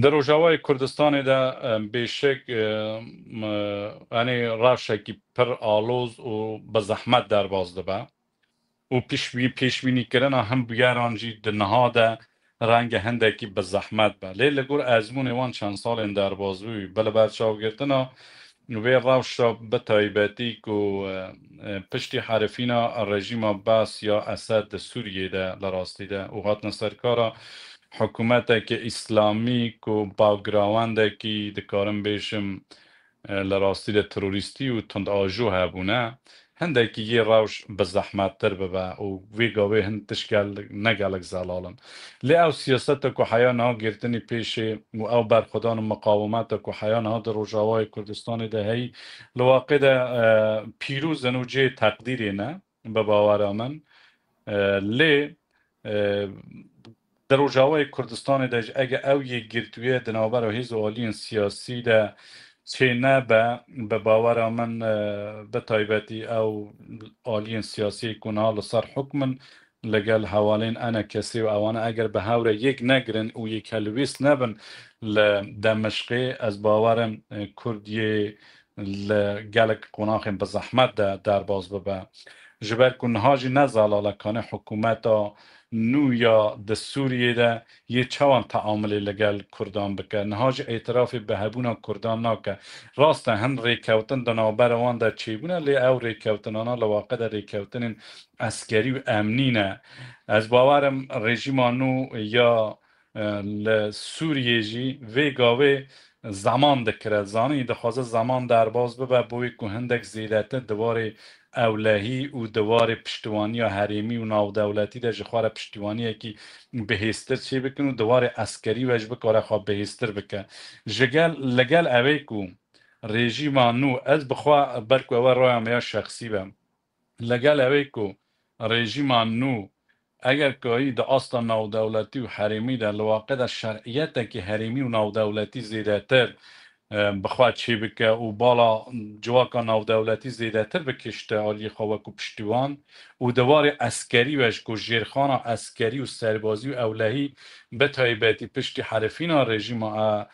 Di Rojavayê Kurdistanê de, e, bêşek, e, m-, yanî rewşekî pir aloz û bi zehmet derbas dibe. Û piştbî-, pêşbînîkirina hin bûyeran jî di niha de renge hindekî bi zehmet be. Lê li gor ezmûnê wan çend salên derbazbûyî, bi li berçavgirtina vê rewşa bi taybetî ku, e, e, piştî herifîna rejîma Baas ya Esed di Sûriyê de li rastî de û hatina serkara hikûmeteke îslamî ku backgroundekî, dikarim bêjim, e, li rastî de terorîstî û tundajo hebûne, hindekî yê rewş bi zehmettir bibe û vê gavê hin tişt gel-, ne gelek zelal in. Lê ew siyaseta ku heya niha girtinî pêşê û ew berxwedan û miqawimeta ku heya niha di Rojavayê Kurdistanê de heyî, li waqê de, e, pîroz in û cihê teqdîrê ne, bi bawera min. E, lê, e, di Rojavayê Kurdistanê de jî ege ew yekgirtûye di navbera hêz û aliyên siyasî de çênebe, bi bawera min, e, bi taybetî ew aliyên siyasî ku niha li ser hukm in, li gel hevalên ENKSê û ewana eger bi hev re yek negirin û yekhelwêst nebin li Demişqê, ez bawer im, e, Kurd yê li gelek qonaxên bi zehmet de derbas bibe. Ji ber ku niha jî ne zelal e, kanê hikûmeta nû ya di Sûriyê de yê çawan teamulê li gel Kurdan bike. Niha jî îtirafê bi hebûna Kurdan nake. Rast e, hin rêkewtin di navbera wan de çêbûne, lê ew rêkewtinana li waqe de rêkewtinên eskerî û emnî ne. Ez bawer im rejîma nû ya, e, li Sûriyê jî vê gavê zeman dikire. Zanî dixwaze zeman derbas bibe bo wê ku hindek zêdetir di warê ewlehî û di warê piştiwaniya herêmî û navdewletî de ji xwe re piştiwaniyekî bihêztir çêbikin û di warê eskerî ve jî bikare xwe bihêztir bike. Ji gel, li gel ewê ku rejîma nû, ez bi xwe, ber ku ewe raya me ya şexsî be, li gel ewê ku rejîma nû eger kayî di asta navdewletî û herêmî de li waqe de şer'iyetekî herêmî û navdewletî zêdetir, e, bi xwe çêbike û bala civaka navdewletî zêdetir bikişte aliyê xwe wekû piştîwan û di warê eskerî ve ji ku jêrxana eskerî û serbazî û ewlehî bi taybetî piştî herifîna rejîma, e,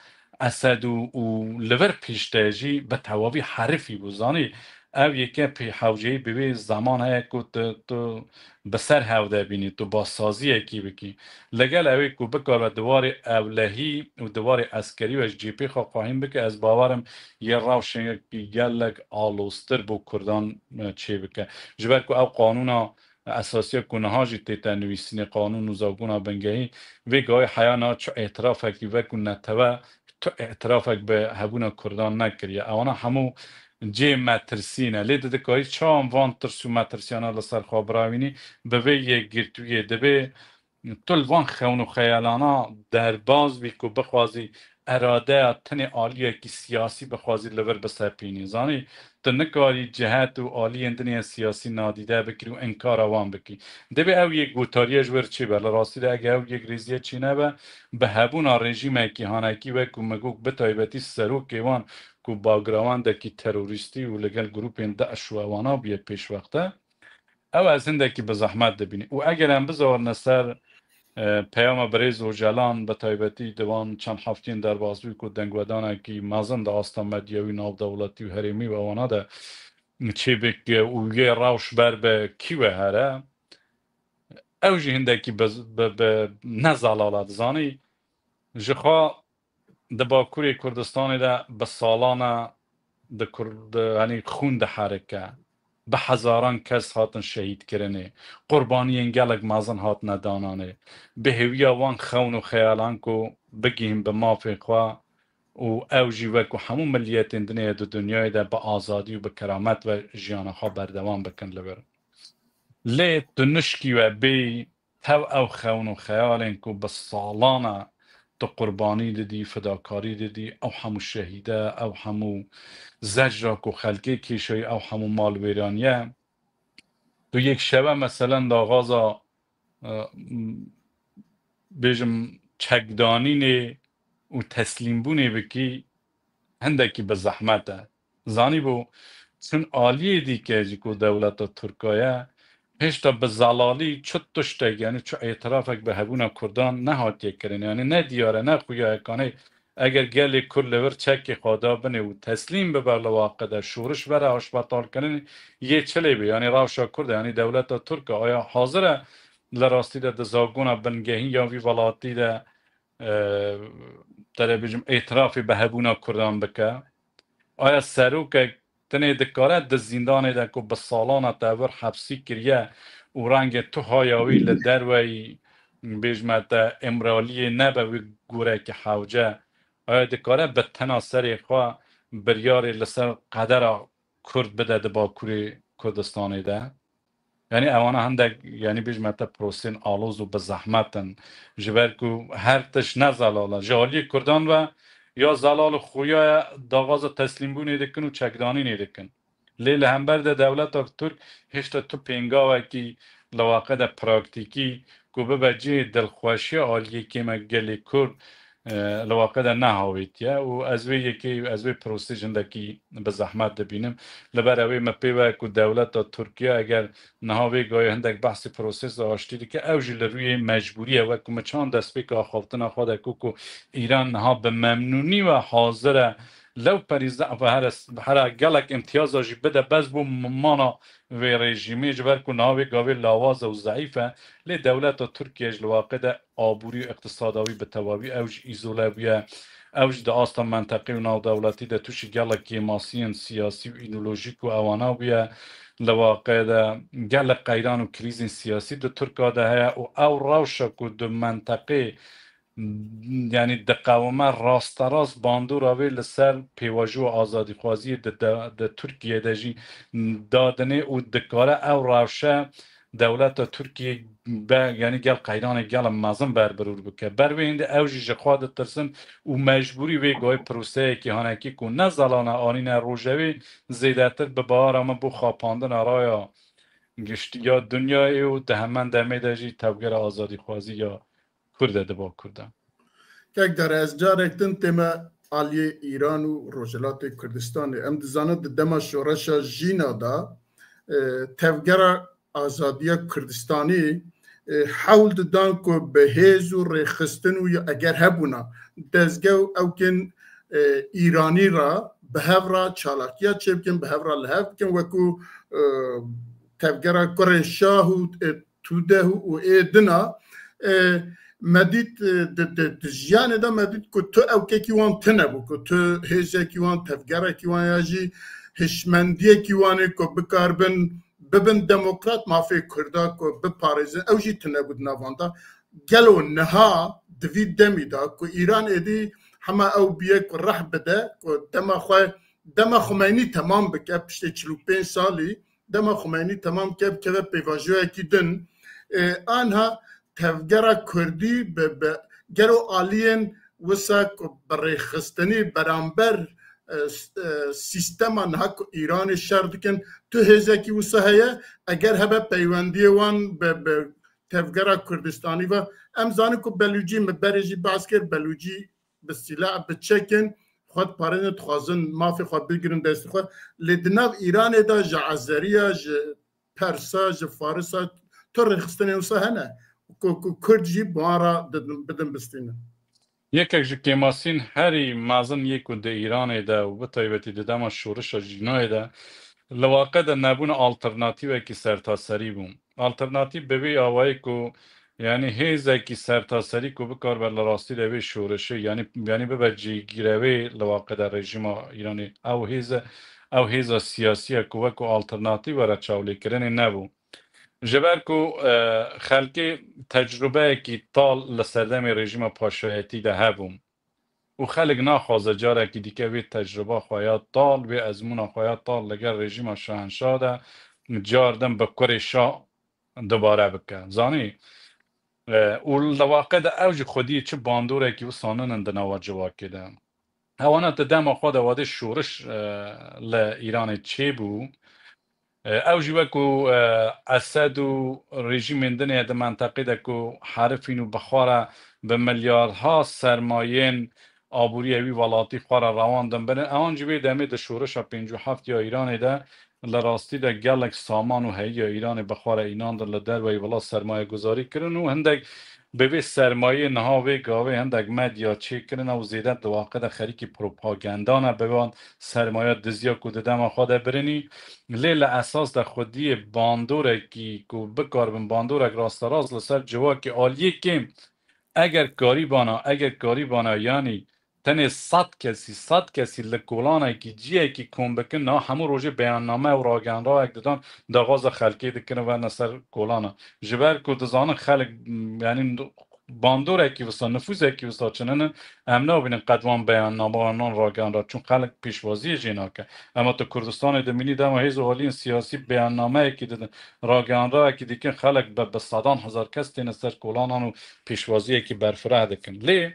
Esed û, û li vir pişte jî bi tewavî herifî bû. Zanî, ev yeke pê hewceyî bi wê zeman heye ku tu, tu bi ser hev de bînî, tu basaziyekî bikî. Li gel ewê ku bikare di warê ewlehî û di warê eskerî ve ji cêpê xwe xwehîn bike, ez bawer im yê rewşekî gelek aloztir bo Kurdan, e, çêbike. Ji ber ku ew qanûna esasiya ku niha jî tête nivîsînê, qanûn û zagona bingehî, vê gavê heya niha çi îtirafekî wekû netewe, tu îtirafek bi hebûna Kurdan nekiriye. Ewana hemû cê metirsî ne. Lê tu dikarî çawan van tirs û metirsiyana li ser xwe birawînî? Bi vê yekgirtûyê dibê tu li van xewn û xeyalana derbaz bî ku bixwazî eradeya tenê aliyekî siyasî bixwazî li vir bisepînî. Zanî, tu nikarî cihet û aliyên din yên siyasî nadîde bikirî û înkara wan bikî. Dibê ew yek gotariye ji wir çêbe. Li rastî de ege ew yekrêziye çênebe, bi hebûna rejîmekî hanekî wekû migok bi taybetî serokê wan ku backgroundekî terorîstî û li gel grûpên DAIŞ û ewana bûye pêşwexte, ew ez hindekî bi zehmet dibînim. Û eger em bizawarine ser, e, peyama birêz Ocalan, bi taybetî di wan çend heftiyên derbasbûyî ku dengwedanekî mezin di asta medyawî, navdewletî û herêmî û ewana de çêbik û yê rewş ber bi kî we here, ew jî hindekî bi, bi, bi ne zelal e. Dizanî, ji xwe di Bakurê Kurdistanê de bi salan e di Kur-, di, yanî xûn diherike. Bi hezaran kes hatin şehîdkirinê. Qurbaniyên gelek mezin hatine dananê. Bi hêviya wan xewn û xeyalan ku bigihîn bi mafê xwe û ew jî wekû hemû miliyetên dinê di dinyayê de bi azadî û bi keramet ve jiyana xwe berdewam bikin li vir. Lê tu nişkî we bêyî tev ew xewn û xeyalên ku bi salan e tu qurbanî didî, fidakarî didî, ew hemû şehîde, ew hemû zecra ku xelkê kêşayî, ew hemû malwêraniye. Tu yek şeve meselen daxwaza, e, m-, bêjim çekdanînê û teslîmbûnê bikî, hindekî bi zehmet e. Zanîbû, çin aliyê dîke jî ku dewleta Tirka ye, hêşta bi zelalî çi tiştek, yanî çi îtirafek bi hebûna Kurdan nehatiye kirin. Yanî ne diyar e, ne xuya ye, kanê eger gelê Kurd li vir çekê xwe da binê û teslîm bibe li waqe de şoriş vere aşbetalkirinê yê çi lê bê? Yanî rewşa Kurd e, yanî dewleta Tirk e, aya hazir e li rastî de di zagona bingehîn ya vî welatî de, e, te dê bêjim, îtirafê bi hebûna Kurdan bike? Aya serokek tenê dikare di zîndanê de ku bi salan e te vir hepsî kiriye û rengê tu haya wî li derveyî, bêjme te, Îmraliyê nebe wî gorekî hewce, aya dikare bi tena serê xwe biryarê li ser qedera Kurd bide di Bakurê Kurdistanê de? Yanî ewana hindek, yanî bêjme te, prosên aloz û bi zehmet in. Ji ber ku her tişt ne zelal e. Ji aliyê Kurdan ve ya zelal û xuya ye, daxwaza teslîmbûnê dikin û çekdanînê dikin. Lê li hember de dewleta Tirk hêşta tu pêngavekî li waqe de praktîkî ku bibe cihê dilxweşiya aliyê kêmek gelê Kurd, e, li waqe de nehawîtiye û ez wê yekê, ez wê prosê hindekî bi zehmet dibînim. Li ber ewê me pê ve ku dewleta Tirkiye eger niha vê gayê hindek behsê prosesa aştî dike, ew jî li rûyê mecbûrî ye, wek ku me çand destpêka axaftina xwe de ku, ku Îran niha bi memnûnî ve hazir e lewperî zehf e here, here gelek îmtiyaza jî bide, bes bo mana vê rejîmê, ji ber ku niha vê gavê lawaz e û zeîf e, lê dewleta Tirkiye ji li waqê de aborî û îqtisada wî bi tewawî ew jî îzole bûye. Ew jî di asta menteqê û navdewletî de tûşî gelek kêmasiyên siyasî û îdeolojîk û ewana bûye. Li waqê de gelek qeyran û krîzên siyasî di Tirka de heye û ew rewşa ku di menteqê yanî diqewime rasterast bandora wê li ser pêvajo û azadîxwaziyê di, di, di Tirkiyê de jî dadinê û dikare ew rewşe dewleta Tirkiyê be, yanî gel qeyranê gelek mezin berbirûr bike. Ber wê hîndê ew jî ji xwe ditirsin û mecbûrî wê gavê proseyekî hanekî ku ne zelal e anîne rojevê, zêdetir bi bawera min bo xapandina raya giştî ya dinyayê û di heman demê de jî tevgera azadîxwazî ya Kurd e di bo Kurd e. Kek Dare, ez carek din tême aliyê Îran û Rojhilatê Kurdistanê. Em dizanin di dema şoreşa Jîna de, e, tevgera azadiya Kurdistanî, e, hewl didan ku bi hêz û rêxistin û ya eger hebûna dezge û ewkên, e, Îranî re bi hev re çalakiya çêbikin, bi hev re li hev bikin, wekû, e, tevgera Kurê Şah û, e, Tudeh û ê dina, e, me dît, e, di, di, di jiyanê de me dît ku tu ewkekî wan tune bû, ku tu hêzekî wan, tevgerekî wan ya jî hişmendiyekî wan ê ku bikaribin bibin demokrat, mafê Kurda ku biparêzin, ew jî tune bû di nav wan de. Gelo niha di vî demî de ku Îran êdî hema ew bûye ku reh bide, ku dema xwe, dema Xumeynî temam bike, piştê çil û pênc salî, dema Xumeynî temam bike, bikeve pêvajoyekî din, e, anha tevgera Kurdî bi, bi gelo aliyên wisa ku bi rêxistinî beramber, e, s-, e, sîstema niha ku Îranê şer dikin, tu hêzekî wisa heye, eger hebe peywendiyê wan bi, bi tevgera Kurdistanî ve, em zanin ku Belûcî, min berê jî behs kir, Belûcî bi sîlah, bi çekin xwe diparêzin, dixwazin mafê xwe bigirin destê xwe. Lê di nav Îranê de ji Ezeriya, ji Persa, ji Farisa tu rêxistinên wisa hene ku, ku Kurd jî bi wan re didin, bidin bistînin. Yekek ji kêmasîn herî mezin yê ku di Îranê de û bi taybetî di dema şoreşa Jînayê de li waqe de nebûna alternatîvekî sertaserî bû. Alternatîv bi vê awayî ku, yanî hêzekî sertaserî ku bikaribe li rastî de vê şoreşê, yanî, yanî bibe cîgirewê li waqe de rejîma Îranê, ew hêze, ew hêza siyasî ye ku wekû alternatîf were çavlêkirinê nebû. Ji ber ku, e, xelkê tecrubeyekî tal li serdemê rejîma paşayetî de hebû. Û xelk naxwaze carekî dîke vê tecruba xwe ya tal, vê ezmûna xwe ya tal li gel rejîma şahenşa de car din bi kurê şa dubare bike. Zanî? E, û li waqe de ew jî xwediyê çi bandorekî wisa ninin di nava civakê de. Ewana di dema xwe de wadê şoriş, e, li Îranê çêbû. E, ew jî wekû, e, Esed û rejîmên din ê di menteqê de ku herifîn û bi xwe re bi milyarha sermayên aboriyê wî welatî xwe re rewandin birin. Ewan jî vê demê di şoreşa pêncî û heft ya Îranê de li rastî de gelek saman û heyiya Îranê bi xwe re înandin li derveyî welat sermayeguzarî kirin û hindek bi vê sermayê niha vê gavê hindek medya çêkirine û zêde di waqe de xerîkî propaganda ne, bi wan sermaya diziya ku di dema xwe de birinî. Lê li esas de xwediyê bandorekî ku bikaribin bandorek rasterast li ser civakê aliyê kêm, eger karîbana, eger karîbana yanî tenê sed kesî, sed kesî li kolanekî, ciyekî kom bikin, niha hemû rojê beyanname û ragihandrawek didan, daxwaza xelkê dikirin, werne ser kolana. Ji ber ku dizanin xelk, m, yanî bandorekî wisa, nifûzekî wisa çininin, em nabînin qet wan beyanname, wan ragihandra, çûn xelk pêşwaziyê jê nake. Ema tu Kurdistanê dimînî dema hêz û aliyên siyasî beyannameyekî didin, ragihandrawekî dikin, xelk bi, bi sedan hezar kes têne ser kolanan û pêşwaziyekî berfireh dikin. Lê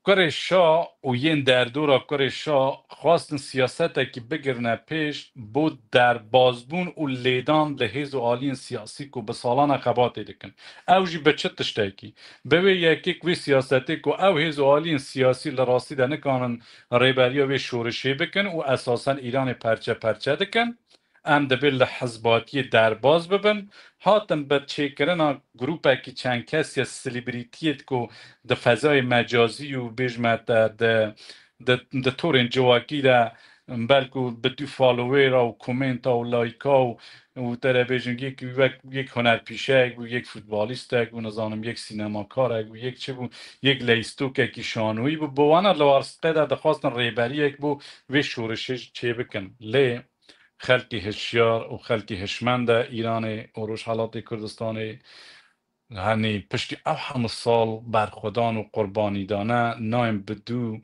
Kurê şa û yên derdora kurê şa xwestin siyasetekî bigirine pêş bo derbazbûn û lêdan li hêz û aliyên siyasî ku bi salan e xebatê dikin. Ew jî bi çi tiştekî? Bi wê yekê ku wê siyasetê ku ew hêz û aliyên siyasî li rastî de nikanin rêberiya wê şorişê bikin û esasen Îranê perçe perçe dikin. Em dibê li hizbatiyê derbaz bibin. Hatin bi çêkirina grûpekî çend kes ya selebritiyê ku di fezayê mecazî û bêjme te di, di, di torên civakî de belku bi du followera û komenta û layka û, û te re bêjin yek, yek, yek hunerpîşeyek bû, yek futbolîstek bû, nizanim yek sînemakarek bû, yek çi bû, yek leyîstokekî şanoyî bû. Bi wana li warstqê de dixwastin rêberiyek bû vê şorişê çêbikin. Lê xelkî hişyar û xelkî hişmend e Îranê û Rojhelatê Kurdistanê Hanî piştî ew hemû sal berxwedan û qurbanîdane nayên bi dû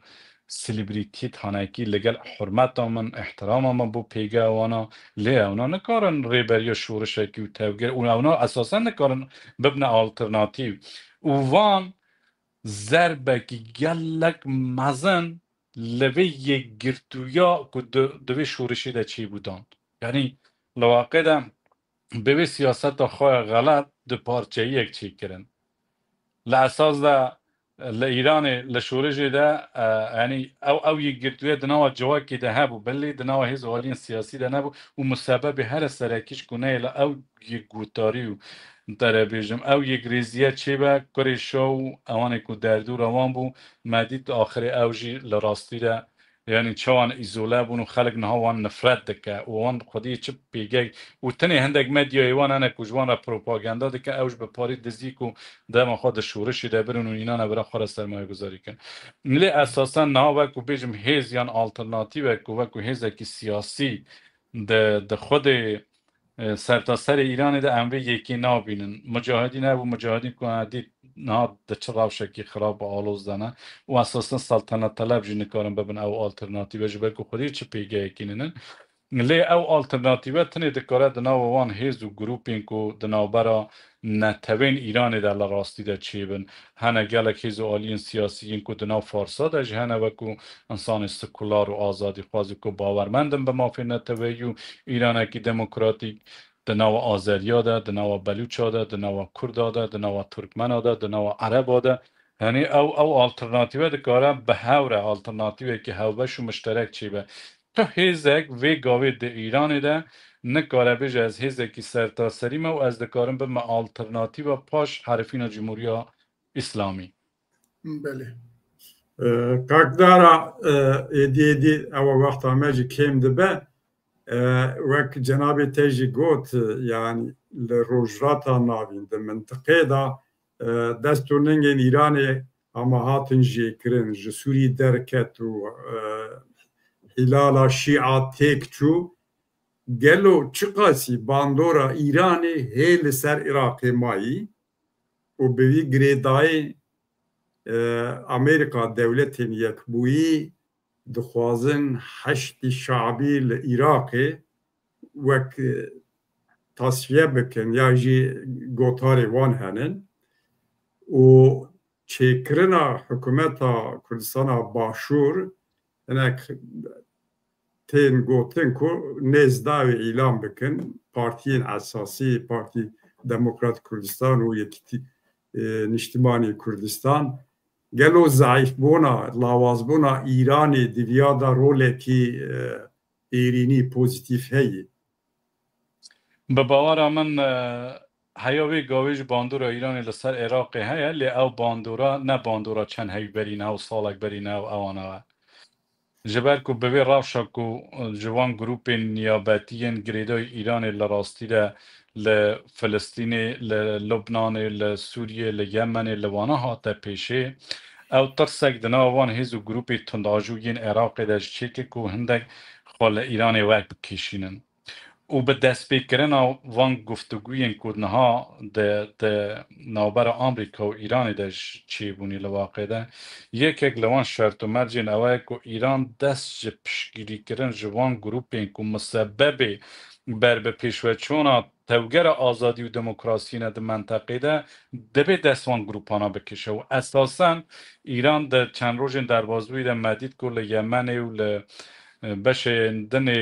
selebrîtiyê hanekî li gel hurmeta min, îhtirama min bo pêgeha wana, lê ewna nikarin rêberiya şorişekî û tevger û ewna esasen nikarin bibine alternatîv. Û van zerbekî gelek mezin li vê yekgirtûya ku di, di vê şorişê de çêbû dan. Yanî li waqê de bi vê siyaseta xwe ya xelet du parçeyiyek çêkirin. Li esas de li Îranê, li şorişê de, e, yanî ew, ew yekgirtûye di nava civakê de hebû, belê di nava hêz û aliyên siyasî de nebû û musebebê here serekî ji ku neyê li ew yekgotarî û te re bêjim, ew yekrêziye çêbe, kurê şa û ewanê ku derdû rewan bû, me dît axirê ew jî li rastî de, yanî çawan îzole bûn û xelk niha wan nifret dike û wan xwedî çi pêgek û tenê hindek medyayê wan hene ku ji wan re propaganda dike, ew ji bi parî dizî ku dema xwe di şorişê de birin û înan e bira xwe re sermayeguzarî kin. Lê esasen niha wek ku bêjim hêz yan alternatîvek ku wek ku hêzekî siyasî di, di xwedê, e, sertaserê Îranê de em vê yekê nabînin. Mucahidîn hebû, mucahidîn ku me dît niha di çi rewşekî xirab û aloz de ne û esasen seltenet teleb jî nikarin bibin ew alternatîve ji ber ku xwedî çi pêgeyekî nînin. Lê ew alternatîve tenê dikare di nava wan hêz û grûpên ku di navbera netewên Îranê de li rastî de çêbin. Hene gelek hêz û aliyên siyasî yên ku di nav Farsa de jî hene, wekû insanê sekular û azadîxwaz û ku bawermend in bi mafê neteweyî û Îranekî demokratîk, di nava Azeriya de, di nava Belûça de, di nava Kurda de, di nava Turkmena de, di nava Ereba de. Yanî ew, ew alternatîve dikare bi hev re alternatîvekî hevbeş û mişterek çêbe. Tu hêzek vê gavê di Îranê de nikare bêje, ez hêzekî sertaserî me û ez dikarim bime alternatîva paş herifîna Cumhuriya Îslamî. Belê. E, Kakdara, e, êdî êdî ewa wexta me jî kêm dibe. E, wek cenabê te jî got, e, yanî li Rojhilata Navîn, di mintiqê de, e, dest û ningên Îranê hema hatin jêkirin, ji Sûrî derket û, e, Hîlala Şîa têk çû. Gelo çiqasî bandora Îranê hê li ser Iraqê mayî û bi vî girêdayî, e, Amerîka, Dewletên Yekbûyî dixwazin Heşdî Şabî li Iraqê wek, e, tasfiye bikin ya jî gotarê wan henin û çêkirina hikûmeta Kurdistana Başûr hinek tên gotin ku nêz dawê îlan bikin, partiyên esasî, Partî Demokrat Kurdistan û Yekîtî, e, Niştimanî Kurdistan, gelo zeîfbûna, lawazbûna Îranê di viya de rolekî, e, êrînî, pozîtîf heye? Bi bawera min, e, heya vê gavê jî bandora Îranê li ser Iraqê heye, lê ew bandora ne bandora çend heyv berî ne, ew salek berî ne, ew ewana we. Ji ber ku bi vê rewşa ku, e, ji van grûpên niyabetî yên girêdayî Îranê li rastî de li Filistînê, li Lubnanê, li Sûriyê, li Yemenê, li wana hate pêşê, ew tirsek di nava van hêz û grûpê tundajû yên Iraqê de ji çêkê ku hindek xwe li Îranê wek bikêşînin. Û bi destpêkirina van guftugûyên ku niha di, di navbera Amerîka û Îranê de ji çêbûnî li waqê de, yekek li wan şert û mercên ew e ku Îran dest ji piştgirîkirin ji van grûpên ku musebebê berbipêşveçûna tevgera azadî û demokrasiyê ne di menteqê de, divê dest van grûpana bikişe û esasen Îran di çend rojên derbasbûyî de me dît ku li Yemenê û li, e, beşên dinê,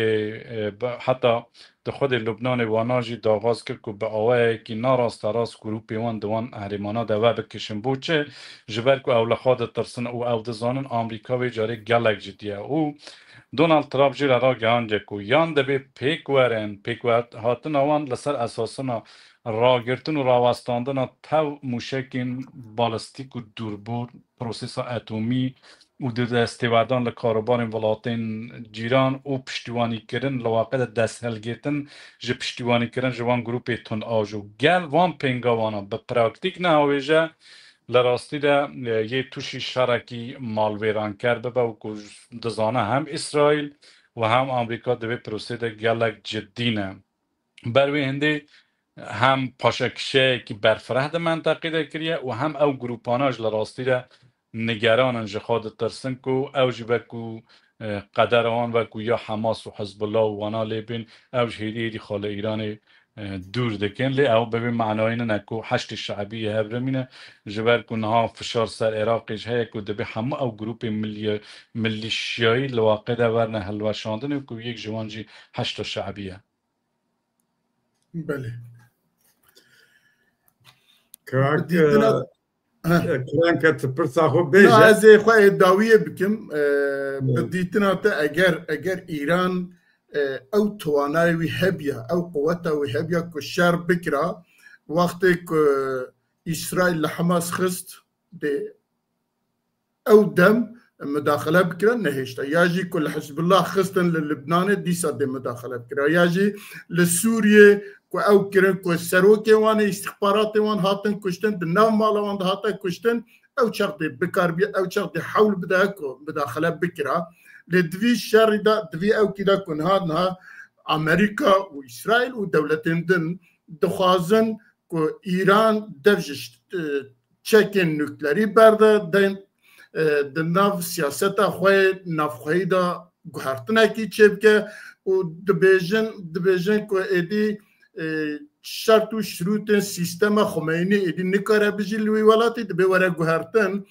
e, be-, heta di xwedê Lubnanê wana jî daxwaz kir ku bi awayekî narasterast grûpê wan di wan herêmana de vebikişin. Bo çi? Ji ber ku ew li xwe ditirsin û ew dizanin Amerîka vê carê gelek cidî ye. Û Donald Trump jî re ragihandiye ku yan divê pêk werin, pêkhatina wan li ser esasina ragirtin û rawestandina tev mûşekên balistîk û dûrbor, prosesa etomî û di destêwerdan li karûbarên welatên cîran û piştîwanîkirin li waqê de desthilgirtin ji piştîwanîkirin ji van grûpê tundajû. Gel van pêngawana bi praktîk neawêje, li rastî de, e, yê tûşî şerekî malwêranker bibe û ku dizane hem Îsraîl û hem Amerîka di vê prosê de gelek cidî ne. Ber wê hindê hem paşekişeyekî berfireh di menteqê de kiriye û hem ew grûpana ji li rastî de nigeran in, ji xwe ditirsin ku ew jî wekû, e, qedera wan wekû ya Hamas û Hizbullah û wana lê bên, ew ji hêdî hêdî xwe li Îranê, e, dûr dikin. Lê ew bi vê manayê nine ku Heşdê Şeibî yê hev rimîne, ji ber ku niha fişar ser Iraqê jî heye ku dibê hemû ew grûpê milî-, milîşyayî li waqê de werne hilweşandinê ku yek ji wan jî Heşda Şeibî ye. Belê. Kak, Dîtina e, Heh. Kiranke, tu pirsa xwe Na, bêje. ez ê xwe ê dawiyê bikim. E, bi Hı. dîtina te, eger, eger Îran, e, ew towanayê wî hebiya, ew quweta wî hebiya ku şer bikira, wextê ku Îsraîl li Hamas xist, dê ew dem mudaxile bikira, nehêşta. Ya jî ku li Hizbullah xistin li Libnanê, dîsa dê mudaxile bikira. Ya jî li Sûriyê ku ew kirin ku serokê wan ê, îstixbaratê wan hatin kuştin, di nav mala wan de hate kuştin, ew çax dê bikarbiye, ew çax dê hewl bide ku mudaxile bikira. Lê di vî şerî de, di vî ewkî de ku niha, niha Amerîka û Îsraîl û dewletên din dixwazin ku Îran dev ji ş-, e, çekên nuklerî berde, de, e, di nav siyaseta xwe yê navxweyî de guhertinekî çêbike û dibêjin, dibêjin ku êdî, e, şert û şirûtên sîstema Xumeynî êdî nikare bijî li wî welatî, dibê were guhertin.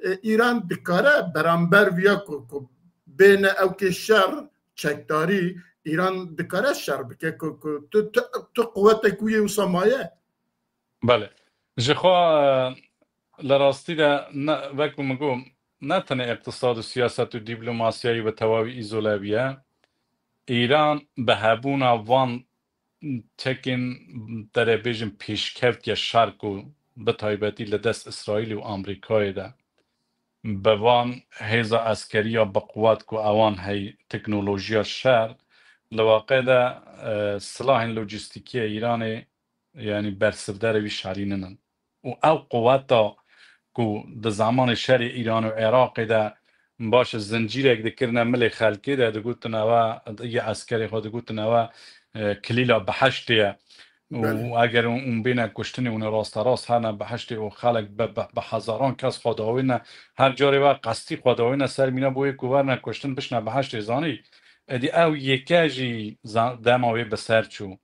E, Îran dikare beramber viya ku, ku bêne ewkê şer, çekdarî, Îran dikare şer bike ku, ku tu, tu, tu quwetek wî yê wisa maye? Belê. Ji xwe, e, li rastî de ne, wek min got, ne tenê îqtisad û siyaset û dîplomasiyayî bi tewawî îzole bûye. Îran bi hebûna van çekên, te rê bêjin, pêşkevtiye şer ku bi taybetî li dest Îsraîlê û Amerîkayê de, bi van hêza eskerî ya bi quwet ku ewan hey, teknolojiya şer, li waqê de, e, silahên lojîstîkî yê Îranê, yanî bersivderê wî şerî ninin. Û ew quweta ku di zemanê şerê Îran û Iraqê de, baş e, zincîrek dikirine milê xelkê de, digotin ewe, yê eskerê xwe digotin ewe, e, kilîla behiştê ye. Û Belê. eger hûn, hûn bêne kuştinê, hûn ê rasterast herne behiştê û xelk bi, bi, bi hezaran kes xwe dawêne, her carê we qestî xwe dawêne ser mîna bo yê ku werne kuştin bişne behiştê, zanî. Êdî ew yeke jî za-, dema wê bi ser çû.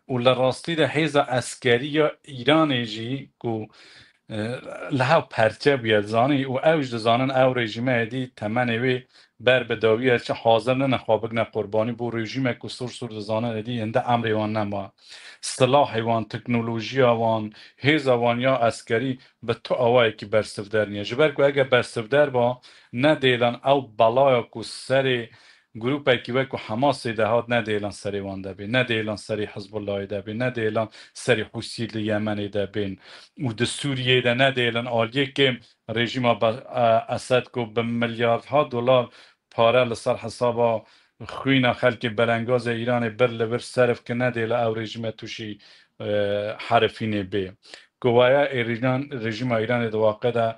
Û li rastî de hêza eskerî ya Îranê jî ku, e, li hev perçe bûye, zanî, û ew jî dizanin ew rejîme êdî temenê wê ber bi dawî ye, çi hazir nine xwe bigine qurbanî bo rejîmek ku sûr sûr dizanin êdî hinde emrê wan nema. Silahê wan, teknolojiya wan, hêza wan ya eskerî bi tu awayekî bersivder niye. Ji ber ku eger bersivder ba, ne dêlan ew belaya ku serê grûpekî wek ku Hamasê de hat, ne dêlan serê wan de bê, ne dêlan serê Hizbullahê de bê, ne dêlan serê Hûsî li Yemenê de bên û di Sûriyê de ne dêlan aliyekê rejîma Be-, e, Esed ku bi milyardha dolar pare li ser hesaba xwîna xelkê belengazê Îranê bir li vir serf kir, ne dêla ew rejîme tûşî, e, herifînê bê. Ku waya ê rînan-, rejîma Îranê di waqe de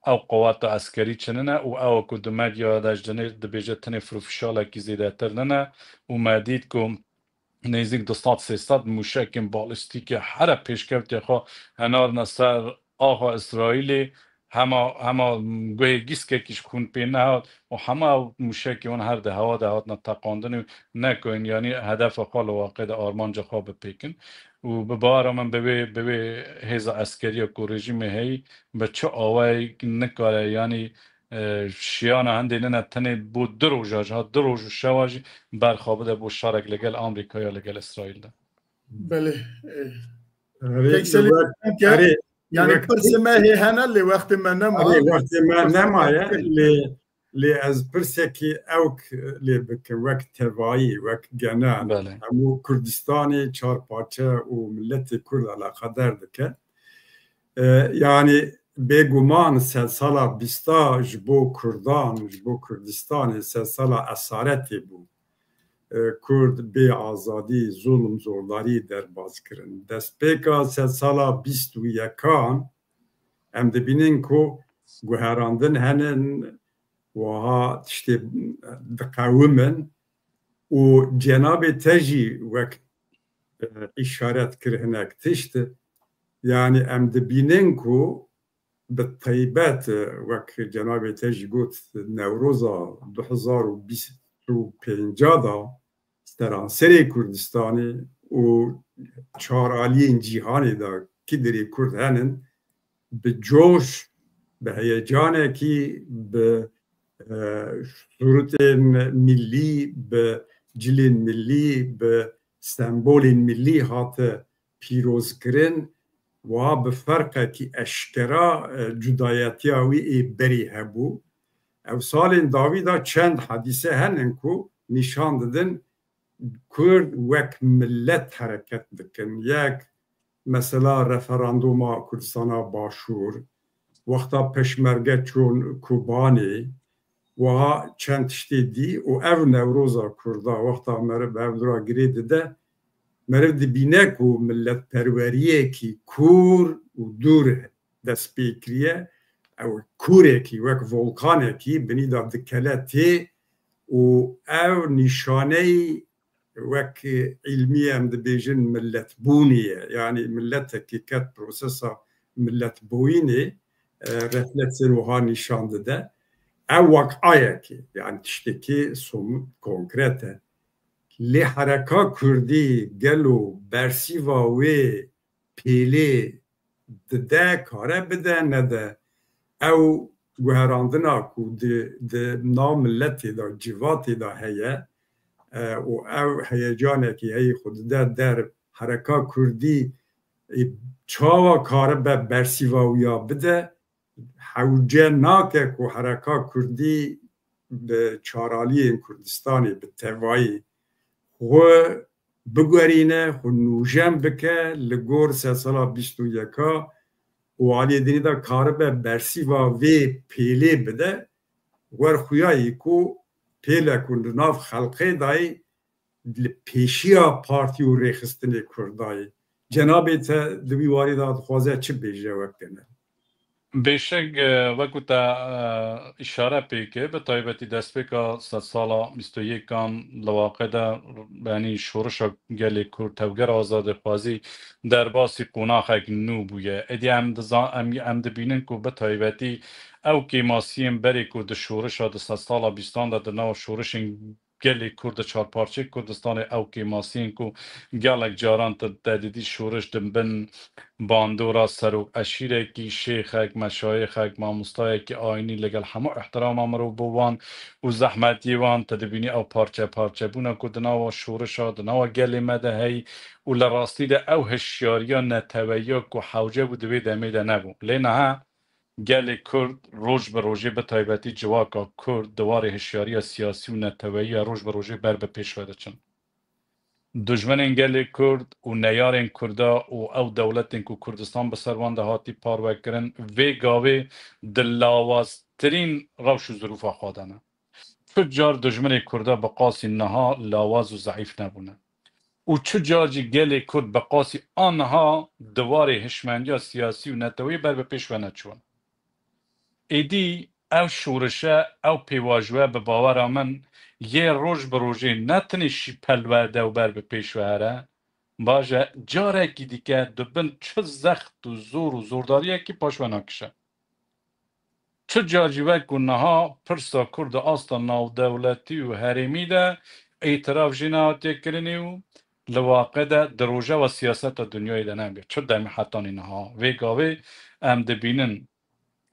ew quweta eskerî çi nine û ew ku di medyaya de ji dinê dibêje tenê firûfişalekî zêdetir nine û me dît ku nêzîk du sed sê sed mûşekên balîstîkê here pêşkevtê xwe henarine ser axa Îsraîlê, hema, hema guhê gîskekî ji xûn pê nehat û hema ew mûşekê wan her di hewa de hatine teqandin û nekoyin, yanî hedefa xwe li waqê de armanca xwe bipêkin. Û bi bawera min bi wê, bi wê hêza eskeriya ku rejîmê heyî bi çi awayek nikare, yanî, e, şiyana hindê nine tenê bo du roja, ji ha du roj û şewa jî berxa bide bo şerek li gel Amerîka ya li gel Îsraîl de. Belê, e, Erê, Pek Selîm, wek-, ya, erê, yanî wek-, pirsê me hê hene lê wextê me nema. Erê, wextê me nemaye, lê, lê ez pirsekî ewk lê bikim, wek tevayî, wek genel. Belê. Hemû Kurdistanê çar parçe û miletê Kurd eleqeder dike. E, yanî bêguman sedsala bîsta ji bo Kurdan, ji bo Kurdistanê sedsala esaretê bû. E, Kurd bê azadî, zulm, zordarî derbas kirin. Destpêka sedsala bîst û yekan em dibînin ku guherandin henin, wiha tiştê diqewimin û cenabê te jî wek e, îşaret kir hinek tişt. Yanî em dibînin ku bi taybet, e, wek cenabê te jî got, Newroza du hezar û bîst û pênc de seranserê Kurdistanê û çar aliyên cîhanê de kidirê Kurd henin, bi coş, bi heyecanekî, bi, e, şurutên millî, bi cilên millî, bi sembolên millî hate pîrozkirin. Wa bi ferqekî eşkera, e, cudayetiya wî ê berî hebû. Ew salên dawî de çend hadîse henin ku nîşan didin Kurd wek millet hereket dikin. Yek, mesela referanduma Kurdistana Başûr, wexta Peşmerge çûn Kobanê, wiha çend tiştê dî û ev Newroza Kurda wexta meriv ev dura girê dide, meriv dibîne ku milletperweriyekî kûr û dûr dest pê kiriye. Ew kûrekî wek volkanekî binî de dikele tê û ew nîşaneyî wek îlmî em dibêjin milletbûnê ye. Yanî milletekî ket prosesa milletbûyînê, e, refleksên wiha nîşan dide. Ew waqiayekê, yanî tiştekî somut, konkret e. Lê hereka kurdî gelo bersîva wê pêlê dide, kare bide, nede? Ew guherandina ku di, di nav miletê de, civatê de heye, e, û ew heyecanekî heyî xwe dide der hereka kurdî, e, çawa karibe bersîva wî ya bide, hewce nake ku hereka kurdî bi çaraliyên Kurdistanê bi tevayî xwe biguherîne, xwe nûjen bike li gor sedsala bîst û yeka û aliyê dinî de karibe bersîva vê pêlê bide, wer xuyayî ku pêle ku li nav xelqê dayî li pêşiya partî û rêxistinê Kurdayê. Cenabê te di wî warî de dixwaze çi bêje wek genel? Bêşek, e, wekû te, e, îşare pê kir, bi taybetî destpêka sedsala bîst û yekan li waqê de, yanî şorişa gelê Kurd, tevgera azadîxwazî derbasî qonaxek nû bûye. Êdî em diza-, em, em dibînin ku bi taybetî ew kêmasiyên berê ku di şorişa di sedsala bîstan de di nava şorişên gelê Kurd di çarparçeyê Kurdistanê ew kêmasiyên ku gelek caran te, te didî şoriş di bin bandora serok eşîrekî, şêxek, meşayêxek, mamostayekî ayînî, legel hemû ihtirama mirov bo wan û zehmetiyê wan, te dibînî ew parçe parçe bûne ku di nava şorişa, di nava gelê me de heyî û li rastî de ew hişyariya neteweyiya ku hewce bû di vê demê de nebû. Lê niha gelê Kurd roj bi rojê, bi taybetî civaka Kurd, di warê hişyariya siyasî û neteweyî ya roj bi rojê ber bi pêş ve diçin. Dijminên gelê Kurd û neyarên Kurda û ew dewletên ku Kurdistan bi ser wan de hatî parvekirin, vê gavê di lawaztirîn rewş û zirûfa xwe de ne. Çi car dijminê Kurda bi qasî niha lawaz û zeîf nebûne. Û çi car jî gelê Kurd bi qasî aniha di warê hişmendiya siyasî û neteweyî ber bi pêş ve neçûn. Êdî ev şorişe, ew pêvajoye bi bawera min yê roj bi rojê ne tenê şîpel werde û ber bi pêş ve here, baje carekî dîke di bin çi zext û zor û zordariyekî paş ve nakişe. Çi car jî wek ku niha pirsa Kurd di asta navdewletî û herêmî de îtiraf jî nehatiye kirinê û li waqê de di rojeva siyaseta dinyayê de nebûye. Çi demê hetanî niha? Vê gavê em dibînin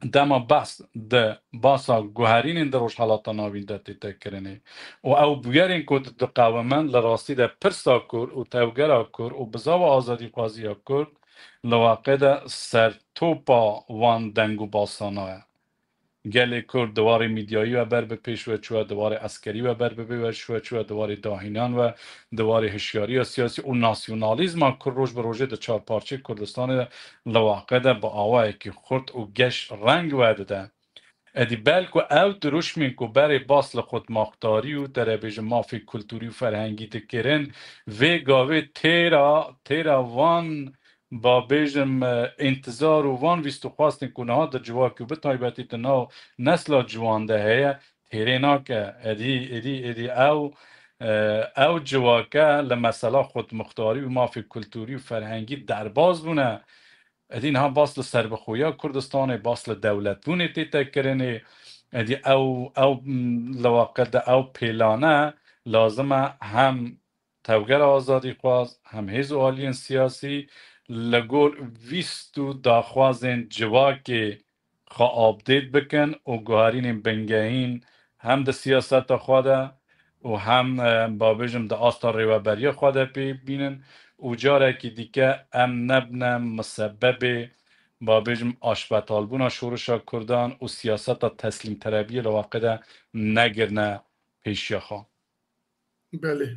dema behs di basa guherînên di Rojhelata Navîn de tête kirinê û ew bûyerên ku di-, diqewimin li rastî de pirsa Kurd û tevgera Kurd û bizava azadîxwaziya Kurd li waqê de sertopa wan deng û basana ye. Gelê Kurd di warê mîdyayî ve ber bi pêş ve çûye, di warê eskerî ve ber bi pêş ve çûye, di warê dahînan ve, di warê hişyariya siyasî û nasyonalîzma Kurd roj bi rojê di çarparçeyê Kurdistanê de li waqê de bi awayekî xurt û geş reng wedide. Êdî belku ew dirûşmên ku berê bas li xudmaxtarî û te re bêjim mafê kulturî û ferhengî dikirin, vê gavê têra, têra van ba bêjim, e, întizar û van vîstûxwastên ku niha di civakî û bi taybetî di nav nesla ciwan de heye, têrê nake. Êdî, êdî, êdî ew e, ew civake li mesela xudmuxtarî û mafê kulturî û ferhengî derbas bûne. Êdî niha bas li serbixweya Kurdistanê, bas li dewletbûnê tête kirinê. Êdî ew, ew, m, li waqete ew pêlane lazim e hem tevgera azadîxwaz, hem hêz û aliyên siyasî li gor vîst û daxwazên civakê xwe update bikin û guharînên bingehîn hem di siyaseta xwe de û hem, e, ba bêjim di asta rêweberiya xwe de pê bînin û carekî dîke em nebine misebebê, ba bêjim, aşbetalbûna şorişa Kurdan û siyaseta teslîmterebiyê li waqê de negirine pêşiya xwe. Belê.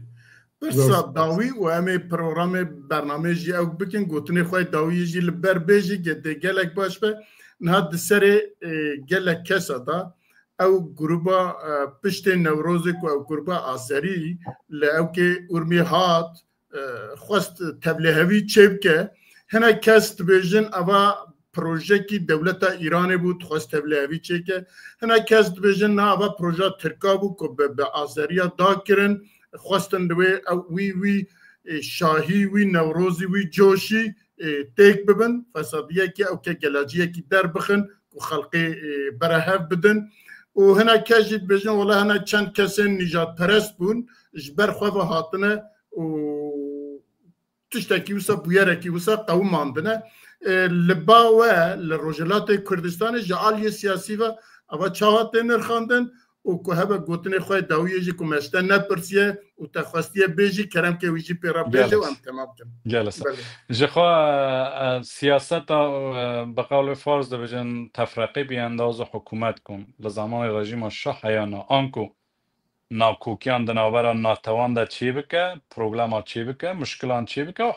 Pirsa dawî û em ê programê bernameyê jî ew bikin, gotinê xwe dawî jî li ber bê jî ge-, dê gelek baş be. Niha di serê, e, gelek kesa da ew gruba, e, piştê Newrozê ku ew gruba Azerî li ewkê Urmiyê hat, e, xwest tevlihevî çêbike. Hinek kes dibêjin eva projekî dewleta Îranê bû, dixwest tevlihevî çêke. Hinek kes dibêjin na eva proja Tirka bû ku bi, bi Azeriya dakirin, xwestin li wê ew, wî, wî, e, şahî, wî Newrozî, wî coşî, e, têk bibin, fesadiyekî ew ke gelaciyekî derbixin ku xelqê, e, berehev bidin. Û hinek kes jî dibêjin, wela hinek çend kesên nîjadperest bûn, ji ber xwe ve hatine û tiştekî wisa, bûyerekî wisa qewimandine. E, li ba we, li Rojhilatê Kurdistanê ji aliyê siyasî ve eva çawa tê nirxandin û ku hebe gotinê xwe dawiyê jî ku me ji te nepirsiye û te xwestiye bêjî, kerem ke wî jî pê re bêje û em temam kin. Gelek sağ. Belê. Ji xwe, e, siyaseta, e, bi qewlê Fars dibêjin tefreqî bi endazo hikûmet ku li zamanê rejîma Şah heya na, anku nakokiyan di navbera natewan de çêbike, problema çêbike, muşkilan çêbike,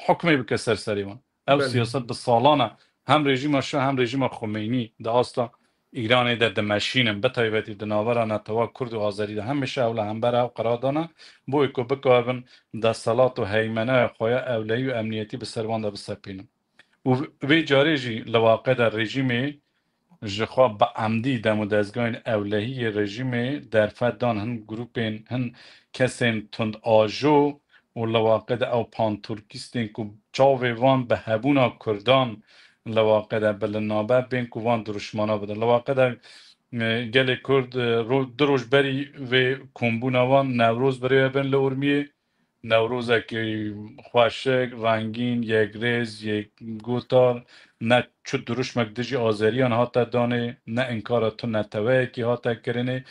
hukmê bike ser serê wan. Ew Belê. siyaset bi salan e. Hem rejîma Şah hem rejîma Xumeynî di asta Îranê de dimeşînin, bi taybetî di navbera netewa Kurd û Azerî de hemîşe ew li hember ew qerar dane, bo ku bikaribin desthilat û heymeneya xwe ya ewlehî û emniyetî bi ser wan de bisepînin. Û vê carê jî li waqe de rejîmê ji xwe bi emdî dem û dezgahên ewlehî yê rejîmê derfet dan hin grûpên, hin kesên tund ajo û li waqe de ew panturkîstên ku çavê wan bi hebûna Kurdan li waqe de bilind nabe, bên ku wan dirûşmana bidin. Li waqe de, e, gelê Kurd, e, ro-, du roj berî vê kombûna wan Newroz bi rê ve bin li Urmiyê, Newrozekî xweşik, rengîn, yekrêz, yekgotar, ne çi dirûşmek dijî Azeriyan hate danê, ne înkara tu neteweyekî hate kirinê.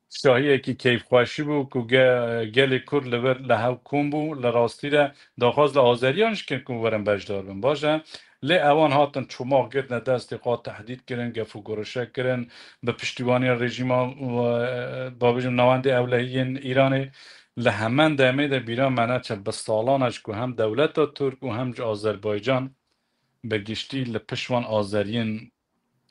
Şahiyekî keyfxweşî bû ku ge-, gelê Kurd li vir li hev kom bû, li rastî de daxwaz li Azeriyan jî kirin ku werin beşdar bin. Baş e, lê ewan hatin çomaq girtine destê xwe, tehdîd kirin, gef û gurişe kirin, bi piştîwaniya rejîma, e, ba bijim, navendê ewlehiyên Îranê. Li hemen demê de bîra me neçe bi salan e ji ku hem dewleta Tirk û hem ji Azerbaycan bi giştî li pişt wan Azeriyên,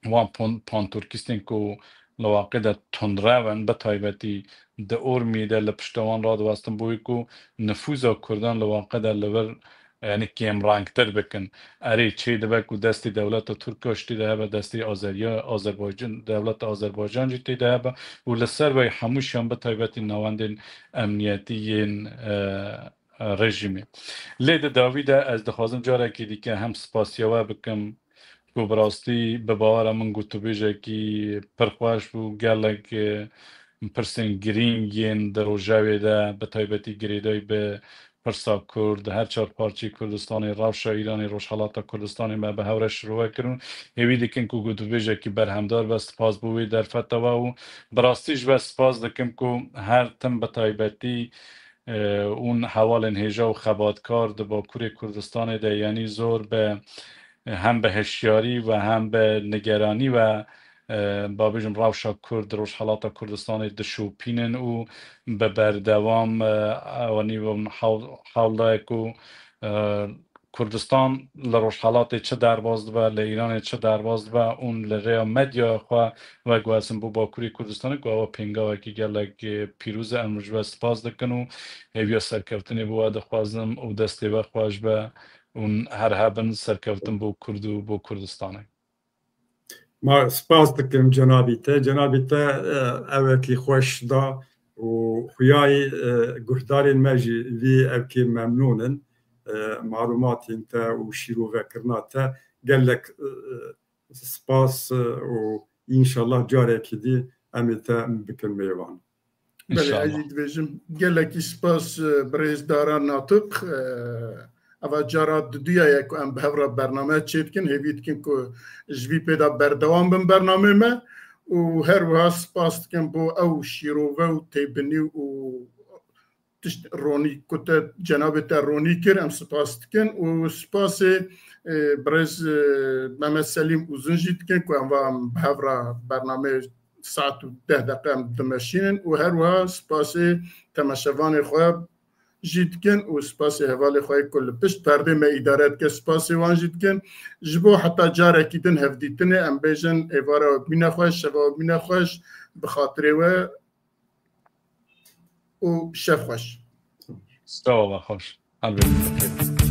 wan pon-, panturkîstên ku li waqê de tundrew in, bi taybetî di Urmiyê de li pişta wan radiwestin bo wê ku nifûza Kurdan li waqê de li vir, yanî kêmrengtir bikin. Erê, çê dibe ku destê dewleta Tirk a ji tê de hebe, destê Azeriya, Azerbaycan, dewleta Azerbaycan jî tê de hebe û li ser vê hemû şiyan bi taybetî navendên emniyetî yên, e, e, rejîmê. Lê di dawî de ez dixwazim carekî dîke hem spasiya we bikim ku bi rastî bi bawera min gotûbêjekî pir xweş bû, gelek, e, pirsên girîng yên di rojevê de, bi taybetî girêdayî bi pirsa Kurd, her çar parçeyê Kurdistanê, rewşa Îranê, Rojhelata Kurdistanê me bi hev re şirove kirin. Hêvî dikin ku gotûbêjekî berhemdar be. Spas bo wê derfeta we û bi rastî ji we spas dikim ku her tim bi taybetî, e, ûn hevalên hêja û xebatkar di Bakurê Kurdistanê de, yanî zor bi, hem bi hişyarî ve hem bi nigeranî ve, e, ba bêjim, rewşa Kurd, Rojhelata Kurdistanê dişopînin û bi berdewam, e, ewanî bin hewl-, hewl daye ku, e, Kurdistan li Rojhelatê çi derbas dibe, li Îranê çi derbas dibe û li rêya medyaya xwe veguhesin bo Bakurê Kurdistanê ku ew pêngavekî gelek, e, pîroz e. Em ji we spas dikin û hêviya serkeftinê bo we dixwazim û destê we xweş be û her hebin serkeftin bo Kurd û bo Kurdistanê. Ma spas dikim cenabî te. Cenabî te, e, ewekî xweş da, û xuyayî, e, guhdarên me jî vî evkê memnûn in. E, malûmatên te û şîrovekirina te gelek, e, spas, e, û înşallah carekî dî em ê te bikin mêvan. Belê, ez Înşallah. jî dibêjim, gelekî spas, e, birêz Dara Natiq. E, eva cara diduya ye ku em bi hev re bername çêdikin. Hêvî dikin ku ji vî pê de berdewam bin bernamê me û her wiha spas dikin bo ew şîrove û têbinî û tişt ronî ku te cenabê te ronî kir, em spas dikin û spasê, e, birêz, e, Mehmet Selîm Uzun jî dikin ku em va em bi hev re bernameyê saet û deh deqe em dimeşînin û her wiha spasê temaşevanê xwe jî dikin û spasê hevalê xwe ku li pişt perdê me îdare dike, spasê wan jî dikin. Ji bo heta carekî din hevdîtinê em bêjin êvara we bîne xweş, şeva we bîne xweş, bi xatirê we û şev xweş. Sağ ol, xweş. Elbette.